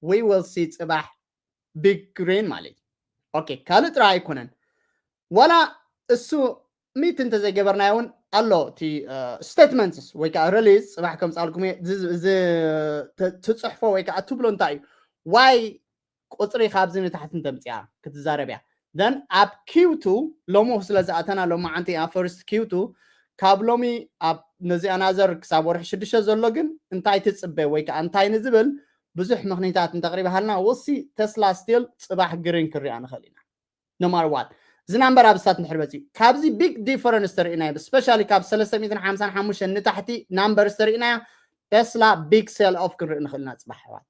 we will see ፅባሕ ቢግ ግሪን ማለት እዩ። ኦኬ፣ ካልእ ጥራይ ኣይኮነን፣ ዋላ እሱ ሚት እንተዘይገበርናዮ እውን ኣሎ እቲ ስቴትመንትስ ወይ ከዓ ሪሊዝ ፅባሕ ከምፃልኩም እየ። እዚ- እዚ ት- ትፅሕፎ ወይ ከዓ ትብሎ እንታይ እዩ? ዋይ ቁፅሪ ካብዚ ንታሕቲ እንተምፅያ ክትዛረብ እያ። Then ኣብ ኪው ቱ ሎሚ ስለ ዝኣተና ሎማዓንቲ እያ ፈርስት ኪው ቱ፣ ካብ ሎሚ ኣብ ነዚ ኣናዘር ክሳብ ወርሒ ሽዱሽተ ዘሎ ግን እንታይ ትፅበ ወይ ከዓ እንታይ ንዝብል ብዙሕ ምኽንያታት እንተቕሪባሃልና ወሲ ተስላ ስቲል ፅባሕ ግሪን ክሪኣ ንኽእል ኢና። No matter what እዚ ናምበር ኣብ ስታት እንድሕር በፂኡ ካብዚ ቢግ ዲፈረንስ ተርእናዮ፣ ስፔሻሊ ካብ ሰለስተ ሚእትን ሓምሳን ሓሙሽተን ንታሕቲ ናምበርስ ተርእናዮ፣ ተስላ ቢግ ሴል ኦፍ ክንርኢ ንኽእል ኢና ፅባሕ ኣሕዋት።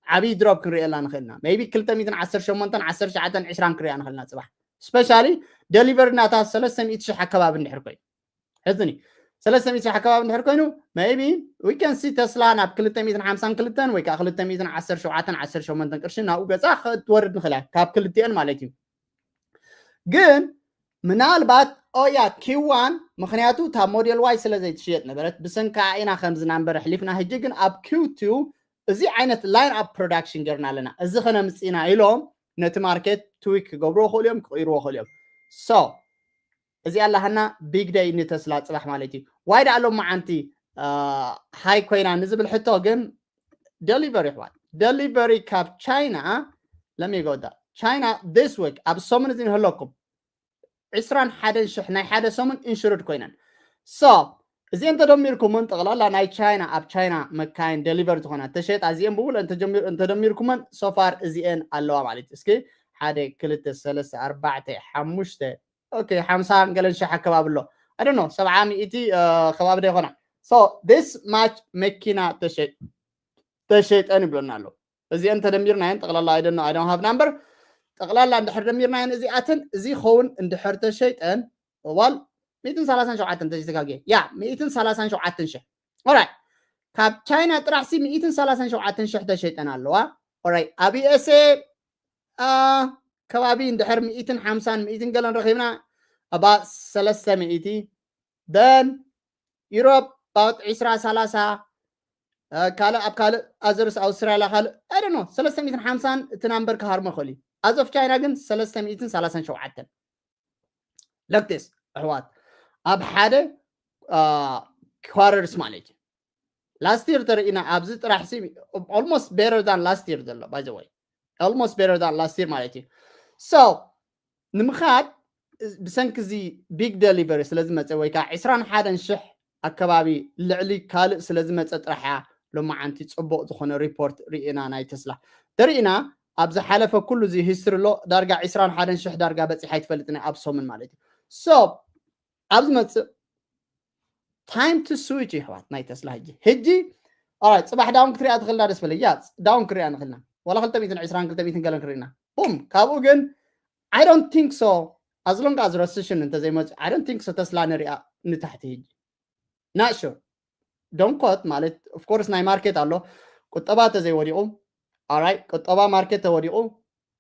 ዓብዪ ድሮፕ ክንርእየላ ንኽእል ኢና። ሜይቢ ክልተ ሚእትን ዓሰርተ ሸሞንተን ዓሰርተ ትሽዓተን ዕስራን ክንሪኣ ንኽእል ኢና ፅባሕ። ስፔሻሊ ደሊቨሪ ናታ ሰለስተ ሚእቲ ሽሕ ኣከባቢ እንድሕር ኮይኑ ሕዝኒ ሰለስተ ሚእቲ ኣከባቢ እንድሕር ኮይኑ maybe we can see ተስላ ናብ ክልተ ሚእትን ሓምሳን ክልተን ወይ ከዓ ክልተ ሚእትን ዓሰርተ ሸውዓተን ዓሰርተ ሸሞንተን ቅርሺ ናብኡ ገፃ ክትወርድ ንኽእል እያ ካብ ክልቲአን ማለት እዩ። ግን ምናልባት ኦያ ኪዋን ምኽንያቱ እታ ሞዴል ዋይ ስለ ዘይትሽየጥ ነበረት ብሰንካ ኢና ከምዚ ናምበር ኣሕሊፍና። ሕጂ ግን ኣብ ኪው ቱ እዚ ዓይነት ላይን ኣፕ ፕሮዳክሽን ገርና ኣለና፣ እዚ ከነምፅእ ኢና ኢሎም ነቲ ማርኬት ትዊክ ክገብርዎ ክእሉ እዮም፣ ክቕይርዎ ክእሉ እዮም። So እዚኣ ኣላሃና ቢግ ደይ ንተስላ ፅባሕ ማለት እዩ። ዋይ ደኣ ሎም መዓንቲ ሃይ ኮይና ንዝብል ሕቶ ግን ደሊቨሪ ኣሕዋት፣ ደሊቨሪ ካብ ቻይና ለሚጎዳ ቻይና this week ኣብ ሰሙን እዚ ንህለኩም ዕስራን ሓደን ሽሕ ናይ ሓደ ሰሙን ኢንሹርድ ኮይነን። So እዚአን ተደሚርኩመን ጠቕላላ ናይ ቻይና ኣብ ቻይና መካይን ደሊቨሪ ዝኾና ተሸጣ እዚአን ብሙሉ እንተደሚርኩመን ሶፋር እዚአን ኣለዋ ማለት እዩ። እስኪ ሓደ ክልተ ሰለስተ ኣርባዕተ ሓሙሽተ ኦኬ ሓምሳ ገለን ሽሕ ኣከባቢ ኣሎ። I don't know ሰብዓ ሚእቲ ከባቢ ዶ ይኾና። So this much መኪና ተሸይጠን ይብለና ኣሎ። እዚአን ተደሚርናየን ጠቕላላ I don't know I don't have number ጠቕላላ እንድሕር ደሚርናየን እዚኣተን እዚ ኸውን እንድሕር ተሸይጠን እዋል ሚእትን ሰላሳን ሸውዓተን ተዘይተጋግየ ያ ሚእትን ሰላሳን ሸውዓተን ሽሕ ኦራይ ካብ ቻይና ጥራሕ ሲ ሚእትን ሰላሳን ሸውዓተን ሽሕ ተሸይጠን ኣለዋ። ኦራይ ኣብ ዩኤስኤ ከባቢ እንድሕር ሚእትን ሓምሳን ሚእትን ገለን ረኺብና ኣባ ሰለስተ ሚእቲ then ዩሮፕ about ዕስራ ሰላሳ ካልእ ኣብ ካልእ ኣዘርስ ኣውስትራልያ ካልእ I don't know ሰለስተ ሚእትን ሓምሳን እቲ ናምበር ክሃርሞ ይኽእል እዩ። ኣዞፍ ቻይና ግን ሰለስተ ሚእትን ሰላሳን ሸውዓተን ለክቴስ ኣሕዋት ኣብ ሓደ ኳረርስ ማለት እዩ። last year ተርእና ኣብዚ ጥራሕ ሲ almost better than last year ዘሎ by the way, almost better than last year ማለት እዩ። So ንምኻድ ብሰንኪ እዚ big delivery ስለ ዝመፀ ወይ ከዓ ዕስራን ሓደን ሽሕ ኣከባቢ ልዕሊ ካልእ ስለ ዝመፀ ጥራሕ እያ ሎማዓንቲ ፅቡቕ ዝኾነ ሪፖርት ርኢና ናይ ተስላ ተርእና። ኣብ ዝሓለፈ ኩሉ እዚ ሂስትሪ ኣሎ ዳርጋ ዕስራን ሓደን ሽሕ ዳርጋ በፂሓ ኣይትፈልጥን እያ ኣብ ሰሙን ማለት እዩ። So ኣብ ዝመፅእ time to switch ይሕዋት ናይ ተስላ ሕጂ ሕጂ ኣይ ፅባሕ down ክትሪኣ ትኽእልና ደስ በለ ያ down ክሪኣ ንኽእልና ዋላ ክልተ ሚእትን ዕስራን ክልተ ሚእትን ገለን ክሪእና ቡም ካብኡ ግን I don't think so as long as recession እንተዘይመፅእ I don't think so ተስላ ንሪኣ ንታሕቲ ሕጂ not sure don't quote ማለት of course ናይ ማርኬት ኣሎ ቁጠባ ተዘይወዲቑ ኣራይ ቁጠባ ማርኬት ተወዲቑ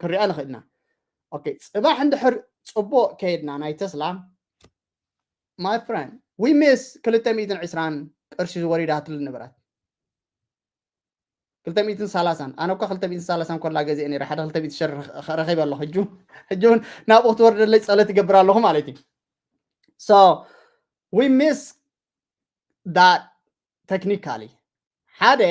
ክሪኣ ንኽእልና okay ፅባሕ እንድሕር ፅቡቕ ከይድና ናይ ተስላ my friend we miss ክልተ ሚእትን ዕስራን ቅርሺ ዝወሪዳትሉ ንብረት ክልተ ሚእትን ሰላሳን ኣነ እኳ ክልተ ሚእትን ሰላሳን ኮላ ገዚአ ነይረ ሓደ ክልተ ሚእቲ ሸር ረኺበ ኣለኹ ሕጂ ሕጂ እውን ናብኡ ክትወርደለይ ፀሎት ይገብር ኣለኹ ማለት እዩ so we miss that technically ሓደ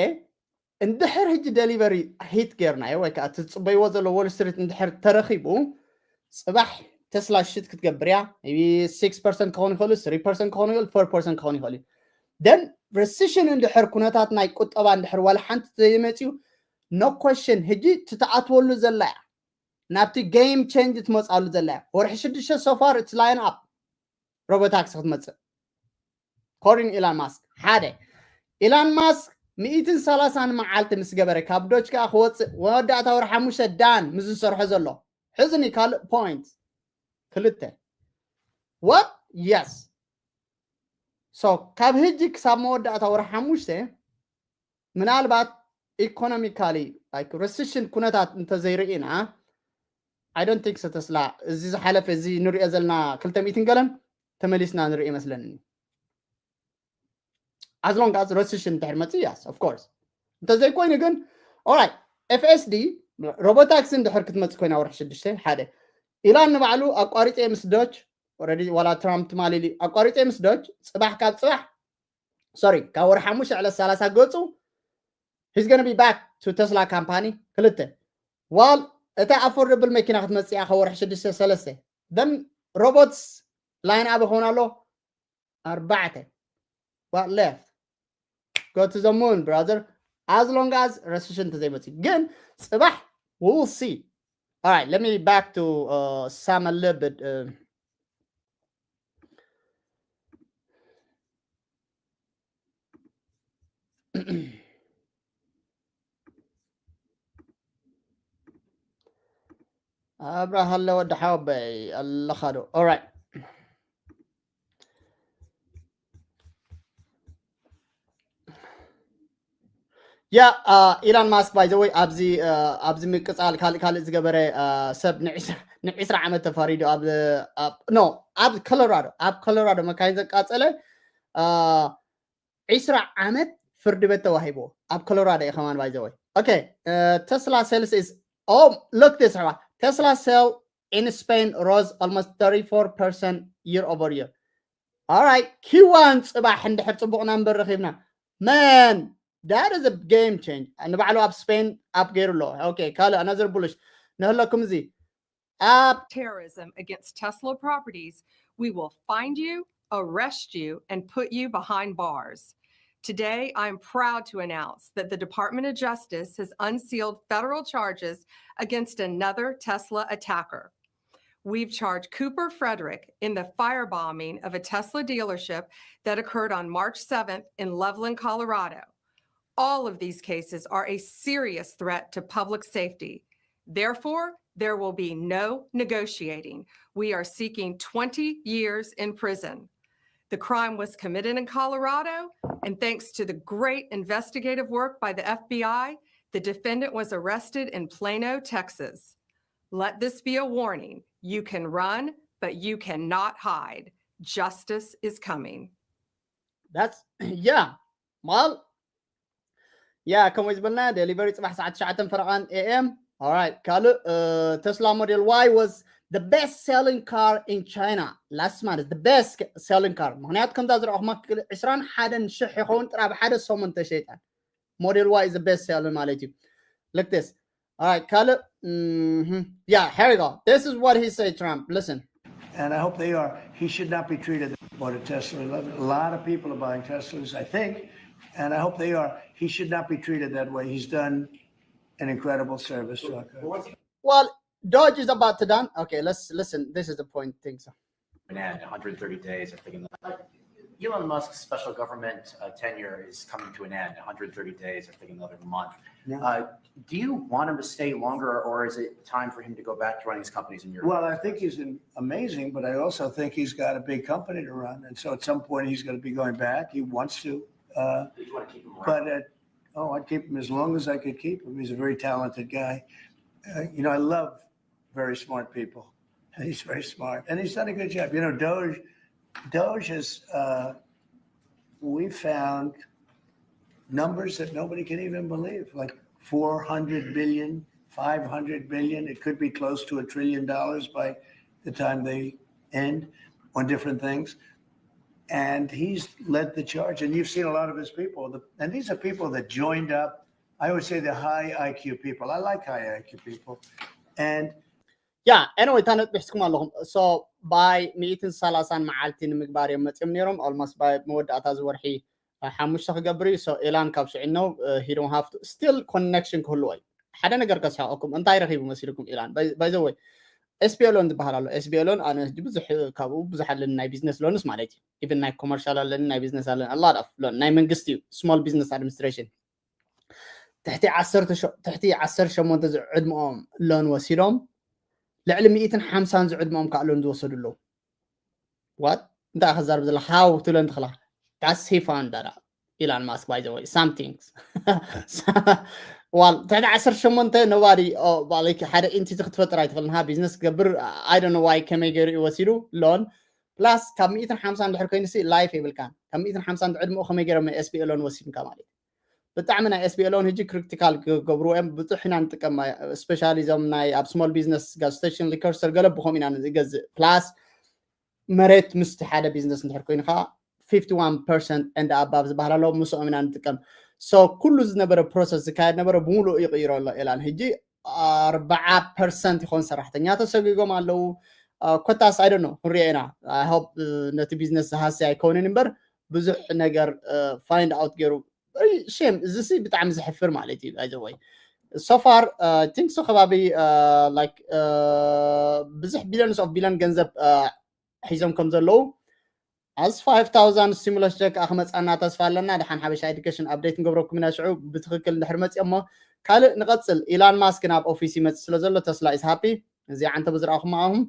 እንድሕር ሕጂ delivery hit ጌርናዮ ወይ ከዓ ትፅበይዎ ዘሎ Wall Street እንድሕር ተረኺቡ ፅባሕ ተስላ ሽት ክትገብር እያ six percent ክኸውን ይኽእሉ three percent ክኸውን ይኽእሉ four percent ክኸውን ይኽእሉ እዩ then recession እንድሕር ኩነታት ናይ ቁጠባ እንድሕር ዋላ ሓንቲ ዘይመፅዩ no question ሕጂ ትተኣትወሉ ዘላ እያ ናብቲ game change ትመፅኣሉ ዘላ እያ ወርሒ ሽዱሽተ so far it's line up ሮቦታክሲ ክትመፅእ ኮሪን ኢላን ማስክ ሓደ ኢላን ማስክ ሚእትን ሰላሳን መዓልቲ ምስ ገበረ ካብ ዶች ከዓ ክወፅእ መወዳእታ ወር ሓሙሽተ ዳን ምስ ዝሰርሖ ዘሎ ሕዝኒ ካልእ point ክልተ what yes so ካብ ህጂ ክሳብ መወዳእታ ወር ሓሙሽተ ምናልባት economically like recession ኩነታት እንተዘይርኢና I don't think so ተስላ እዚ ዝሓለፈ እዚ ንሪኦ ዘለና ክልተ ሚእትን ገለን ተመሊስና ንርኢ መስለኒ as long as recession እንድሕር መፅእ yes of course እንተዘይኮይኑ ግን alright F S D robotaxi እንድሕር ክትመፅእ ኮይና ወርሒ ሽዱሽተ ሓደ ኢላን ንባዕሉ ኣቋሪፀ ምስ ዶች already ዋላ ትራምፕ ትማሊ ኢሉ ኣቋሪፀ ምስ ዶች ፅባሕ ካብ ፅባሕ sorry ካብ ወርሒ ሓሙሽተ ዕለት ሰላሳ ገፁ he's gonna be back to Tesla company ክልተ ዋል እታ affordable መኪና ክትመፅእ እያ ካብ ወርሒ ሽዱሽተ ሰለስተ then robots line up ይኸውን ኣሎ ኣርባዕተ what left go to the moon brother as long as recession እንተዘይመፅእ ግን ፅባሕ we will see alright let me back to uh, some a little bit uh, ኣብራሃለ ወዲ ሓወበይ ኣለኻ ዶ alright ያ ኢላን ማስክ by the way ኣብዚ ኣብዚ ምቅፃል ካልእ ካልእ ዝገበረ ሰብ ንዒስራ ዓመት ተፈሪዱ ኣብ no ኣብ ኮሎራዶ ኣብ ኮሎራዶ መካይን ዘቃፀለ ዒስራ ዓመት ፍርዲ ቤት ተዋሂብዎ ኣብ ኮሎራዶ እዩ ከማን by the way okay Tesla sales is oh look this ኣሕዋት Tesla sale in Spain rose almost thirty-four percent year over year alright Q one ፅባሕ እንድሕር ፅቡቕ number ረኺብና man that is a game change ንባዕሉ ኣብ ስፔን up ገይሩ ኣሎ okay ካልእ another bullish ንህለኩም እዚ ኣብ terrorism against Tesla properties, we will find you, arrest you, and put you behind bars. Today, I'm proud to announce that the Department of Justice has unsealed federal charges against another Tesla attacker. We've charged Cooper Frederick in the firebombing of a Tesla dealership that occurred on March seventh in Loveland, Colorado. All of these cases are a serious threat to public safety. Therefore, there will be no negotiating. We are seeking twenty years in prison. The crime was committed in Colorado, and thanks to the great investigative work by the F B I, the defendant was arrested in Plano, Texas. Let this be a warning. You can run, but you cannot hide. Justice is coming. That's yeah. ማል ያ ከምኡ ዝበልና delivery ፅባሕ ሰዓት ትሽዓተ ፈረቓን A M alright ካልእ Tesla Model Y was the best selling car in China last month, the best selling car. ምኽንያቱ ከምዛ ዝረኣኹማ ዕስራን ሓደን ሽሕ ይኸውን ጥራ ብሓደ ሰሙን ተሸይጠን። Model Y is the best selling ማለት እዩ። Look this. All right, ካልእ. Mhm. Yeah, here we go. This is what he said, Trump. Listen. And I hope they are. He should not be treated. Bought a Tesla. A lot of people are buying Teslas, I think, and I hope they are. He should not be treated that way. He's done an incredible service to our country. Well, Doge is about to done. Okay, let's listen. This is the point thing. So. An end, one hundred thirty days, I think. Elon Musk's special government uh, tenure is coming to an end, one hundred thirty days, I think, another month. Yeah. Uh, do you want him to stay longer, or is it time for him to go back to running his companies in Europe? Well, I think he's in, amazing, but I also think he's got a big company to run, and so at some point he's going to be going back. He wants to, uh, You want to keep him around? But uh, oh, I'd keep him as long as I could keep him. He's a very talented guy. Uh, you know, I love very smart people. He's very smart, and he's done a good job. You know, Doge, Doge has. Uh, we found numbers that nobody can even believe, like four hundred billion, five hundred billion. It could be close to a trillion dollars by the time they end on different things. And he's led the charge. And you've seen a lot of his people. The, and these are people that joined up. I always say the high I Q people. I like high I Q people. And Yeah, anyway, እታ ነጥቢ ሒዝኩም ኣለኹም። So by ሚእትን ሰላሳን መዓልቲ ንምግባር እዮም መፅዮም ነይሮም። Almost by መወዳእታ ዝወርሒ ሓሙሽተ ክገብር እዩ። So Elon ካብ ሽዑ ነው he don't have to still connection ክህልዎ እዩ። ሓደ ነገር ከስሕቀኩም እንታይ ረኺቡ መሲልኩም Elon? By the way, S B Elon ዝበሃል ኣሎ። S B Elon ኣነ ብዙሕ ካብኡ ብዙሕ ኣለኒ ናይ ቢዝነስ loans ማለት እዩ። Even ናይ ኮመርሻል ኣለኒ ናይ ቢዝነስ ኣለኒ a lot of loan ናይ መንግስቲ እዩ። Small Business Administration ትሕቲ ዓሰርተ ትሕቲ ዓሰርተ ሸሞንተ ዕድመኦም loan ወሲዶም ልዕሊ ሚእትን ሓምሳን ዝዕድመኦም ከዓ loan ዝወሰዱ ኣለዉ። What እንታይ ክዛርብ ዘለ how ትብለን ትኽላ that's he found that out Elon Musk by the way some things well ትሕቲ ዓሰርተ ሸሞንተ nobody ሓደ entity ክትፈጥር ኣይትኽእልን ቢዝነስ ክገብር I don't know why ከመይ ገይሩ እዩ ወሲዱ loan plus ካብ ሚእትን ሓምሳን ድሕር ኮይኑ life የብልካን ካብ ሚእትን ሓምሳን ዕድመኡ ከመይ ገይሮም S B Elon ወሲድካ ማለት እዩ ብጣዕሚ ናይ S B Elon ሕጂ critical ክገብርዎ እዮም ብዙሕ ኢና ንጥቀም especially እዞም ናይ ኣብ small business gas station liquor store ገለ ብኸም ኢና ንገዝእ plus መሬት ምስቲ ሓደ ቢዝነስ እንድሕር ኮይኑ ከዓ fifty-one percent and above ዝበሃል ኣሎ ምስኦም ኢና ንጥቀም so ኩሉ ዝነበረ process ዝካየድ ነበረ ብምሉእ ይቕይሮ ኣሎ Elon ሕጂ ኣርባዓ percent ይኾን ሰራሕተኛ ተሰጊጎም ኣለዉ ኮታስ I don't know ክንሪኦ ኢና I hope ነቲ ቢዝነስ ዝሃሲ ኣይከውንን እምበር ብዙሕ ነገር find out ገይሩ shame እዚ ሲ ብጣዕሚ ዘሕፍር ማለት እዩ by the way so far think so ከባቢ like ብዙሕ billions of billion ገንዘብ ሒዞም ከም ዘለዉ as five thousand stimulus check ክመፃና ተስፋ ኣለና ደሓን ሓበሻ education update ንገብረኩም ኢና ሽዑ ብትክክል እንድሕር መፅኦ እሞ ካልእ ንቐፅል Elon Musk ናብ office ይመፅእ ስለ ዘሎ Tesla is happy እዚኣ ዓንተ ብዝረኣኹም ኣኹም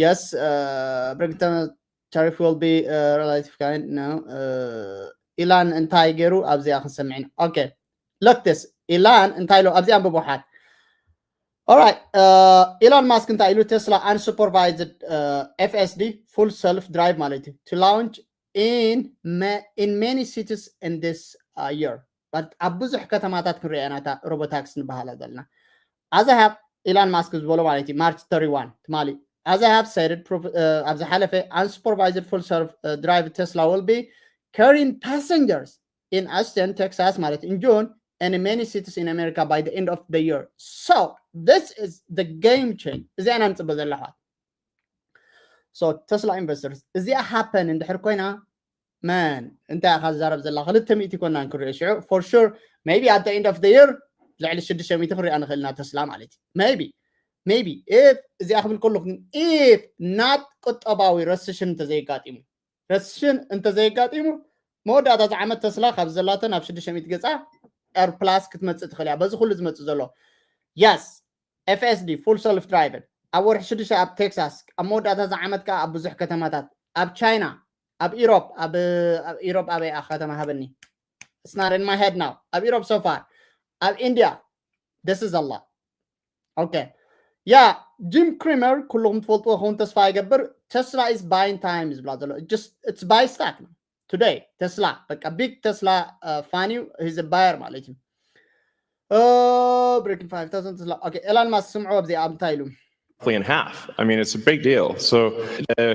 yes ብረግተ tariff will be relative kind no Elon እንታይ ገይሩ ኣብዚኣ ክንሰምዕን okay look this Elon እንታይ ኢሉ ኣብዚ ኣንብቦ ሓት All right. Uh, Elon Musk እንታይ ኢሉ Tesla unsupervised uh, F S D full self drive ማለት እዩ to launch in ma in many cities in this uh, year. But ኣብ ብዙሕ ከተማታት ክንሪኦ ኢና እታ robotaxi ንበሃላ ዘለና። As I have Elon Musk ዝበሎ ማለት እዩ March thirty-one ትማሊ As I have said it uh, ኣብ ዝሓለፈ unsupervised full self uh, drive Tesla will be carrying passengers in Austin, Texas ማለት in June and in many cities in America by the end of the year. So this is the game change. እዚኣ ኢና ንፅበ ዘለኹም። So Tesla investors እዚኣ happen እንድሕር ኮይና man እንታይ ኢኻ ዝዛረብ ዘላ ክልተ ሚእቲ ኮና ንክሪኦ ሽዑ for sure maybe at the end of the year ልዕሊ ሽዱሽተ ሚእቲ ክንሪኣ ንኽእል ኢና Tesla ማለት እዩ maybe maybe if እዚኣ ክብል ከለኹ if not ቁጠባዊ recession እንተዘየጋጢሙ recession እንተዘየጋጢሙ መወዳእታ እዚ ዓመት Tesla ካብ ዘላቶ ናብ ሽዱሽተ ሚእቲ ገፃ R plus ክትመፅእ ትኽእል እያ በዚ ኩሉ ዝመፅእ ዘሎ yes F S D full self driven ኣብ ወርሒ ሽዱሽተ ኣብ Texas ኣብ መወዳእታ እዚ ዓመት ከዓ ኣብ ብዙሕ ከተማታት ኣብ China ኣብ Europe ኣብ Europe ኣበይ ከተማ ሃበኒ It's not in my head now ኣብ Europe so far ኣብ India this is a lot okay yeah Jim Cramer ኩልኹም ትፈልጥዎ ክኸውን ተስፋ ይገብር Tesla is buying time ዝብላ ዘሎ just it's buy stock today Tesla በቃ big Tesla uh, fan you he's a buyer ማለት እዩ Oh, breaking five thousand Tesla. Okay, Elon Musk ስምዑ ኣብዚ ኣብ እንታይ ኢሉ? Roughly in half. I mean, it's a big deal. So, uh,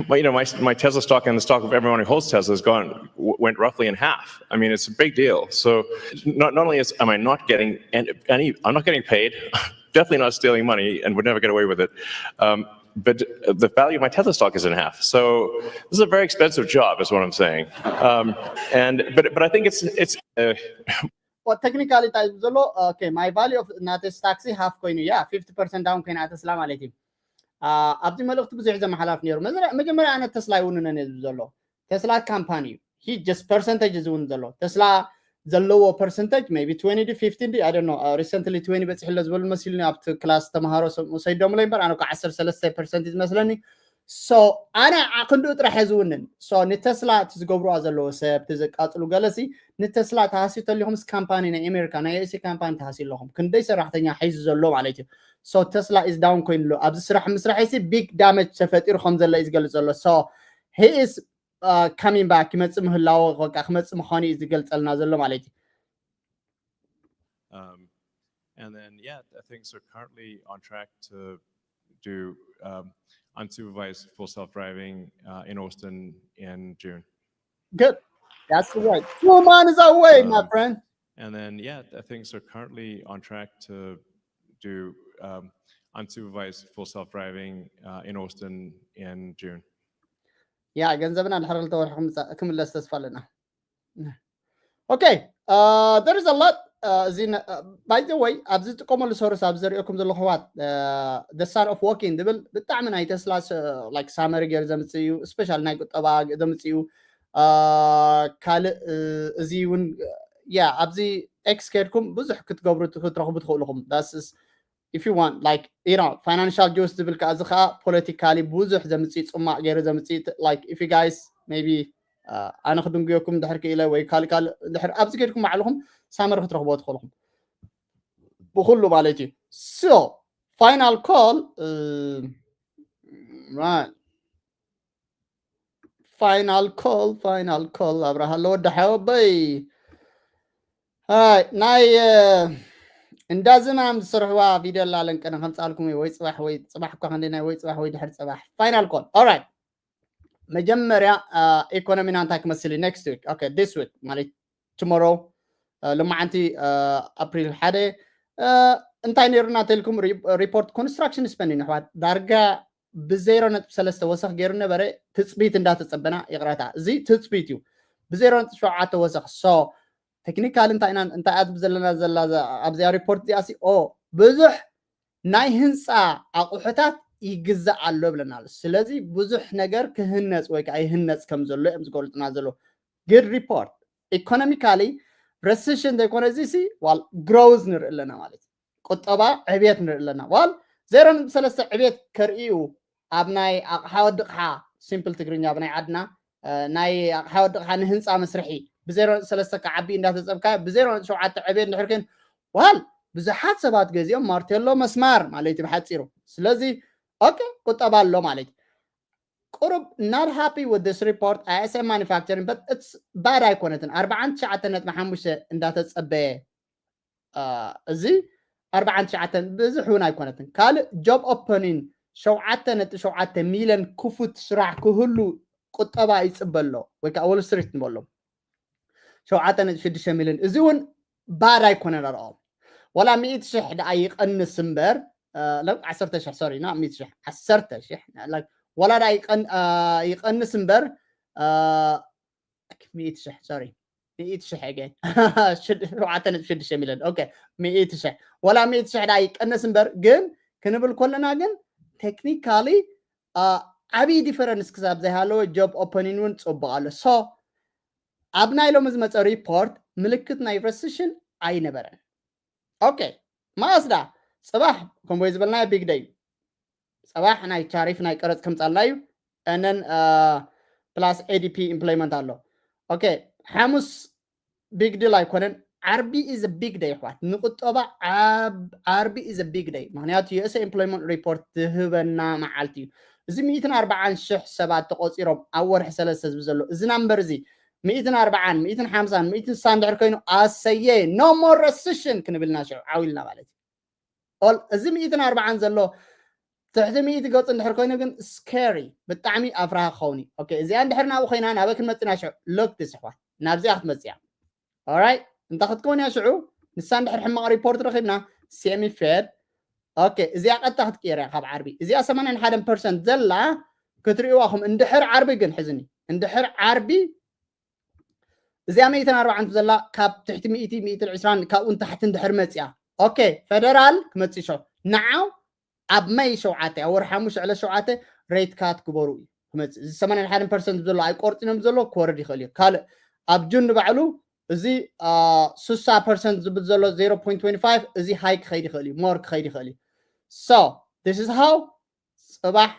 but, you know, my, my Tesla stock and the stock of everyone who holds Tesla has gone w- went roughly in half. I mean, it's a big deal. So, not not only is am I not getting any, any I'm not getting paid. Definitely not stealing money, and would never get away with it. Um, but the value of my Tesla stock is in half. So this is a very expensive job, is what I'm saying. Um, and but but I think it's it's uh, Well, technically እንታይ ዘሎ? Okay, my value of ናተይ stock ሲ half ኮይኑ፣ yeah, fifty percent down ኮይና ተስላ ማለት እዩ። Uh, ኣብዚ መልእኽቲ ብዙሕ ዘመሓላፍ ነይሩ። መጀመርያ ኣነ ተስላ ይውንነን እየ ዝብል ዘሎ። ተስላ ካምፓኒ እዩ። He just percentage ዝውን ዘሎ። ተስላ ዘለዎ percentage maybe twenty ዲ fifteen ዲ I don't know. Uh, recently twenty በፂሑ ኣሎ ዝበሉ መሲሉኒ ኣብቲ ክላስ ተምሃሮ ሰይዶምለይ እምበር ኣነ እኮ ዓሰርተ ሰለስተ percent እዩ ዝመስለኒ። So ኣነ ክንድኡ ጥራሕ እየ ዝውንን። So ንተስላ እቲ ዝገብሩዋ ዘለዎ ሰብ እቲ ዘቃፅሉ ገለሲ ንተስላ ተሃስዩ ተሊኹምስ ካምፓኒ ናይ ኣሜሪካ ናይ ዩኤስኤ ካምፓኒ ተሃስዩ ኣለኹም። ክንደይ ሰራሕተኛ ሒዙ ዘሎ ማለት እዩ። So ተስላ is down ኮይኑ ኣሎ። ኣብዚ ስራሕ ምስራሕ ሲ big damage ተፈጢሩ ከም ዘሎ እዩ ዝገልፅ ዘሎ። So he is uh, coming back ይመፅእ ምህላዎ በቃ ክመፅእ ምዃኑ እዩ ዝገልፀልና ዘሎ ማለት እዩ። Um, and then, yeah, I think so. Currently on track to do um, unsupervised full self driving uh, in Austin in June. Good. That's the word. Two months away, my Um, friend. And then, yeah, I think so. Currently on track to do um, unsupervised full self driving uh, in Austin in June. Yeah, ገንዘብና ድሕሪ ክልተ ወርሒ ክምፃ- ክምለስ ተስፋ ኣለና። Okay, uh, there is a lot. Uh, እዚ ነ- uh, by the way ኣብዚ ዝጥቀመሉ ሰርቪስ ኣብ ዘርእየኩም ዘለኹ ኣሕዋት uh, the son of walking ዝብል ብጣዕሚ ናይ ተስላ like summary ገይሩ ዘምፅእ እዩ። Special ናይ ቁጠባ ዘምፅእ እዩ። Uh, ካልእ uh, እዚ እውን yeah ኣብዚ ኤክስ ከድኩም ብዙሕ ክትገብሩ ክትረኽቡ ትኽእሉ ኢኹም። That's if you want, like, you know, financial juice ዝብል ከዓ እዚ ከዓ politically ብዙሕ ዘምፅእ ፅማቕ ገይሩ ዘምፅእ like if you guys maybe uh, ኣነ ክድንጉየኩም ድሕር ክኢለ ወይ ካልእ ካልእ ድሕር ኣብዚ ከድኩም ባዕልኹም summary ክትረኽቦ ትኽእልኹም ብኩሉ ማለት እዩ። So final call uh, right. Final call, final call ኣብርሃ ኣሎ ወዲ ሓወበይ። Hi, ናይ uh, እንዳዝማም ዝሰርሕዋ ቪድዮ ኣላ ለንቀነ ከምፃልኩም ወይ ፅባሕ ወይ ፅባሕ እኳ ክንደይ ናይ ወይ ፅባሕ ወይ ድሕር ፅባሕ final call. Alright, መጀመርያ uh, ኢኮኖሚና እንታይ ክመስል እዩ next week? Okay, this week ማለት tomorrow uh, ልማዓንቲ uh, ኣፕሪል ሓደ uh, እንታይ ነይሩና ተልኩም report construction spending ኣሕዋት ዳርጋ ብዜሮ ነጥቢ ሰለስተ ወሰኽ ገይሩ ነበረ። ትፅቢት እንዳተፀበና ይቕረታ፣ እዚ ትፅቢት እዩ። ብዜሮ ነጥቢ ሸውዓተ ወሰኽ። So technically እንታይ ኢና እንታይ ኣትብ ዘለና ዘላ ኣብዚኣ ሪፖርት እዚኣ ሲ ኦ ብዙሕ ናይ ህንፃ ኣቑሑታት ይግዛእ ኣሎ ብለና ኣሎ። ስለዚ ብዙሕ ነገር ክህነፅ ወይ ከዓ ይህነፅ ከም ዘሎ እዮም ዝገልፁና ዘሎ። Good report. Economically recession ዘይኮነ እዚ ሲ ዋል growth ንርኢ ኣለና ማለት እዩ። ቁጠባ ዕብየት ንርኢ ኣለና። ዋል ዜሮ ነጥቢ ሰለስተ ዕብየት ከርእዩ ኣብ ናይ ኣቕሓ ወድቕሓ simple ትግርኛ ኣብ ናይ ዓድና ናይ ኣቕሓ ወድቕሓ ንህንፃ መስርሒ ብዜሮ ነጥቢ ሰለስተ ክዓቢ እንዳተፀብካ ብዜሮ ነጥቢ ሸውዓተ ዕብየት እንድሕር ግን ዋል ብዙሓት ሰባት ገዚኦም ማርቴሎ መስማር ማለት እዩ ብሓፂሩ። ስለዚ okay ቁጠባ ኣሎ ማለት እዩ። ቁሩብ not happy with this report I S M manufacturing but it's bad ኣይኮነትን። ኣርባዓን ትሽዓተን ነጥቢ ሓሙሽተ እንዳተፀበየ እዚ ኣርባዓን ትሽዓተን ብዙሕ እውን ኣይኮነትን። ካልእ job opening ሸውዓተ ነጥቢ ሸውዓተ ሚልዮን ክፉት ስራሕ ክህሉ ቁጠባ ይፅበ ኣሎ ወይ ከዓ Wall Street ንበሎም ሸውዓተ ነጥቢ ሽዱሽተ ሚልዮን እዚ እውን bad ኣይኮነን ኣርኦም ዋላ ሚእቲ ሽሕ ደኣ ይቐንስ እምበር ዓሰርተ ሽሕ sorry not ሚእቲ ሽሕ ዓሰርተ ሽሕ ዋላ ደኣ ይቐንስ እምበር ሚእቲ ሽሕ sorry ሚእቲ ሽሕ again ሸውዓተ ነጥቢ ሽዱሽተ ሚልዮን okay ሚእቲ ሽሕ ዋላ ሚእቲ ሽሕ ደኣ ይቀነስ እምበር ግን ክንብል ከለና ግን technically ዓብዪ difference ክሳብ ዘይሃለወ job opening እውን ፅቡቕ ኣሎ። So ኣብ ናይ ሎሚ ዝመፀ report ምልክት ናይ recession ኣይነበረን። Okay ማስዳ ፅባሕ ከምቦይ ዝበልናዮ big day እዩ። ፅባሕ ናይ ታሪፍ ናይ ቀረፅ ከምፃልና እዩ። And then plus A D P implement ኣሎ። Okay ሓሙስ big deal ኣይኮነን። ዓርቢ is a big day ኣሕዋት ንቁጠባ ዓርቢ is a big day ምክንያቱ U S employment report ዝህበና መዓልቲ እዩ። እዚ ሚእትን ኣርባዓን ሽሕ ሰባት ተቆፂሮም ኣብ ወርሒ ሰለስተ ዝብል ዘሎ እዚ number እዚ ሚእትን ኣርባዓን ሚእትን ሓምሳን ሚእትን ስሳን ድሕር ኮይኑ ኣሰየ no more recession ክንብልና ሽዑ ዓው ኢልና ማለት እዩ። እዚ ሚእትን ኣርባዓን ዘሎ ትሕቲ ሚእቲ ገፁ እንድሕር ኮይኑ ግን scary ብጣዕሚ ኣፍራሃ ክኸውን እዩ። እዚኣ እንድሕር ናብኡ ኮይና ናበይ ክንመፅና ሽዑ? ሎክቲ ስሕዋት ናብዚኣ ክትመፅያ ኦራይ እንታ ክትከውን እያ ሽዑ ንሳ እንድሕር ሕማቕ ሪፖርት ረኺብና semi Fed እዚኣ ቀጥታ ክትቅየር እያ ካብ ዓርቢ እዚኣ ሰማንያን ሓደን ፐርሰንት ዘላ ክትርእዋ ኹም እንድሕር ዓርቢ ግን ሕዝኒ እንድሕር ዓርቢ እዚኣ ሚእትን ኣርባዓን ዘላ ካብ ትሕቲ ሚእቲ ሚእትን ዕስራን ካብኡ ንታሕቲ እንድሕር መፅያ ኦኬ ፈደራል ክመፅእ ሸው ንዓው ኣብ መይ ሸውዓተ ኣብ ወርሒ ሓሙሽተ ዕለት ሸውዓተ rate cut ግበሩ እዩ ክመፅእ እዚ ሰማንያን ሓደን ፐርሰንት ዘሎ ኣይቆርፅን እዮም ዘሎ ክወርድ ይኽእል እዩ ካልእ ኣብ ጁን ንባዕሉ እዚ ስሳ ፐርሰንት ዝብል ዘሎ zero point twenty five እዚ high ክኸይድ ይኽእል እዩ more ክኸይድ ይኽእል እዩ so this is how ፅባሕ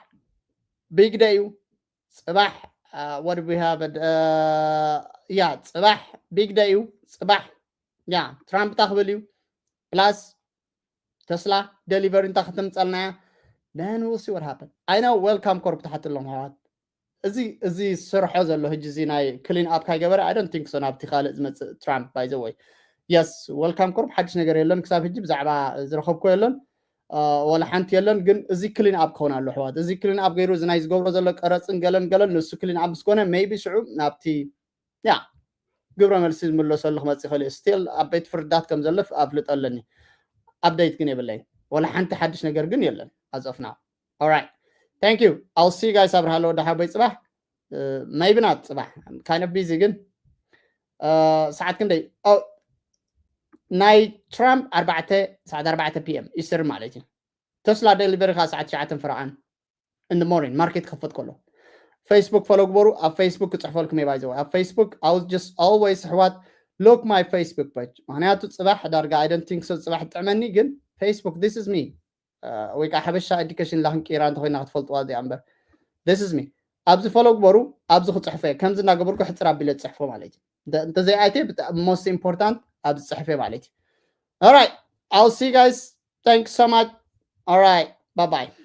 big day እዩ ፅባሕ what we have ያ ፅባሕ big day እዩ ፅባሕ ያ ትራምፕ ታክብል እዩ plus ተስላ delivery እንታ ከተምፀልና እያ then we'll see what happen I know Welcome Corp ትሓትሎም ኣሕዋት እዚ እዚ ዝሰርሖ ዘሎ ሕጂ እዚ ናይ clean up ካይገበረ I don't think so ናብቲ ካልእ ዝመፅእ ትራምፕ by the way yes Welcome Corp ሓድሽ ነገር የለን ክሳብ ሕጂ ብዛዕባ ዝረኸብኮ የለን ወላ ሓንቲ የለን ግን እዚ clean up ክኸውን ኣሎ ኣሕዋት እዚ clean up ገይሩ እዚ ናይ ዝገብሮ ዘሎ ቀረፅን ገለን ገለን ንሱ clean up ምስ ኮነ maybe ሽዑ ናብቲ ያ ግብረ መልሲ ዝምለሰሉ ክመፅእ ይኽእል እዩ still ኣብ ቤት ፍርድታት ከም ዘሎ ኣፍልጦ ኣለኒ update ግን የብለይን ወላ ሓንቲ ሓድሽ ነገር ግን የለን as of now alright thank you I'll see you guys ኣብርሃለ ወደ ሓቦይ ፅባሕ maybe not ፅባሕ kind of busy ግን ሰዓት ክንደይ ናይ ትራምፕ ኣርባዕተ ሰዓት ኣርባዕተ ፒኤም ኢስተርን ማለት እዩ ተስላ delivery ከዓ ሰዓት ትሽዓተ ፍርቓን in the morning market ክኸፈት ከሎ Facebook follow ግበሩ ኣብ Facebook ክፅሕፈልኩም እየ by the way ኣብ Facebook I was just always ኣሕዋት look my Facebook page ምክንያቱ ፅባሕ ዳርጋ I don't think so ፅባሕ ጥዕመኒ ግን Facebook this is me ወይ ከዓ ሓበሻ education ላ ክንቅይራ እንተኮይና ክትፈልጥዋ እዚኣ እምበር this is me ኣብዚ follow ግበሩ ኣብዚ ክፅሕፎ እየ ከምዚ እናገበርኩ ሕፅር ኣቢለ ዝፅሕፎ ማለት እዩ እንተዘይኣይተ most important ኣብዚ ፅሕፈ ማለት እዩ alright I'll see you guys thanks so much alright bye bye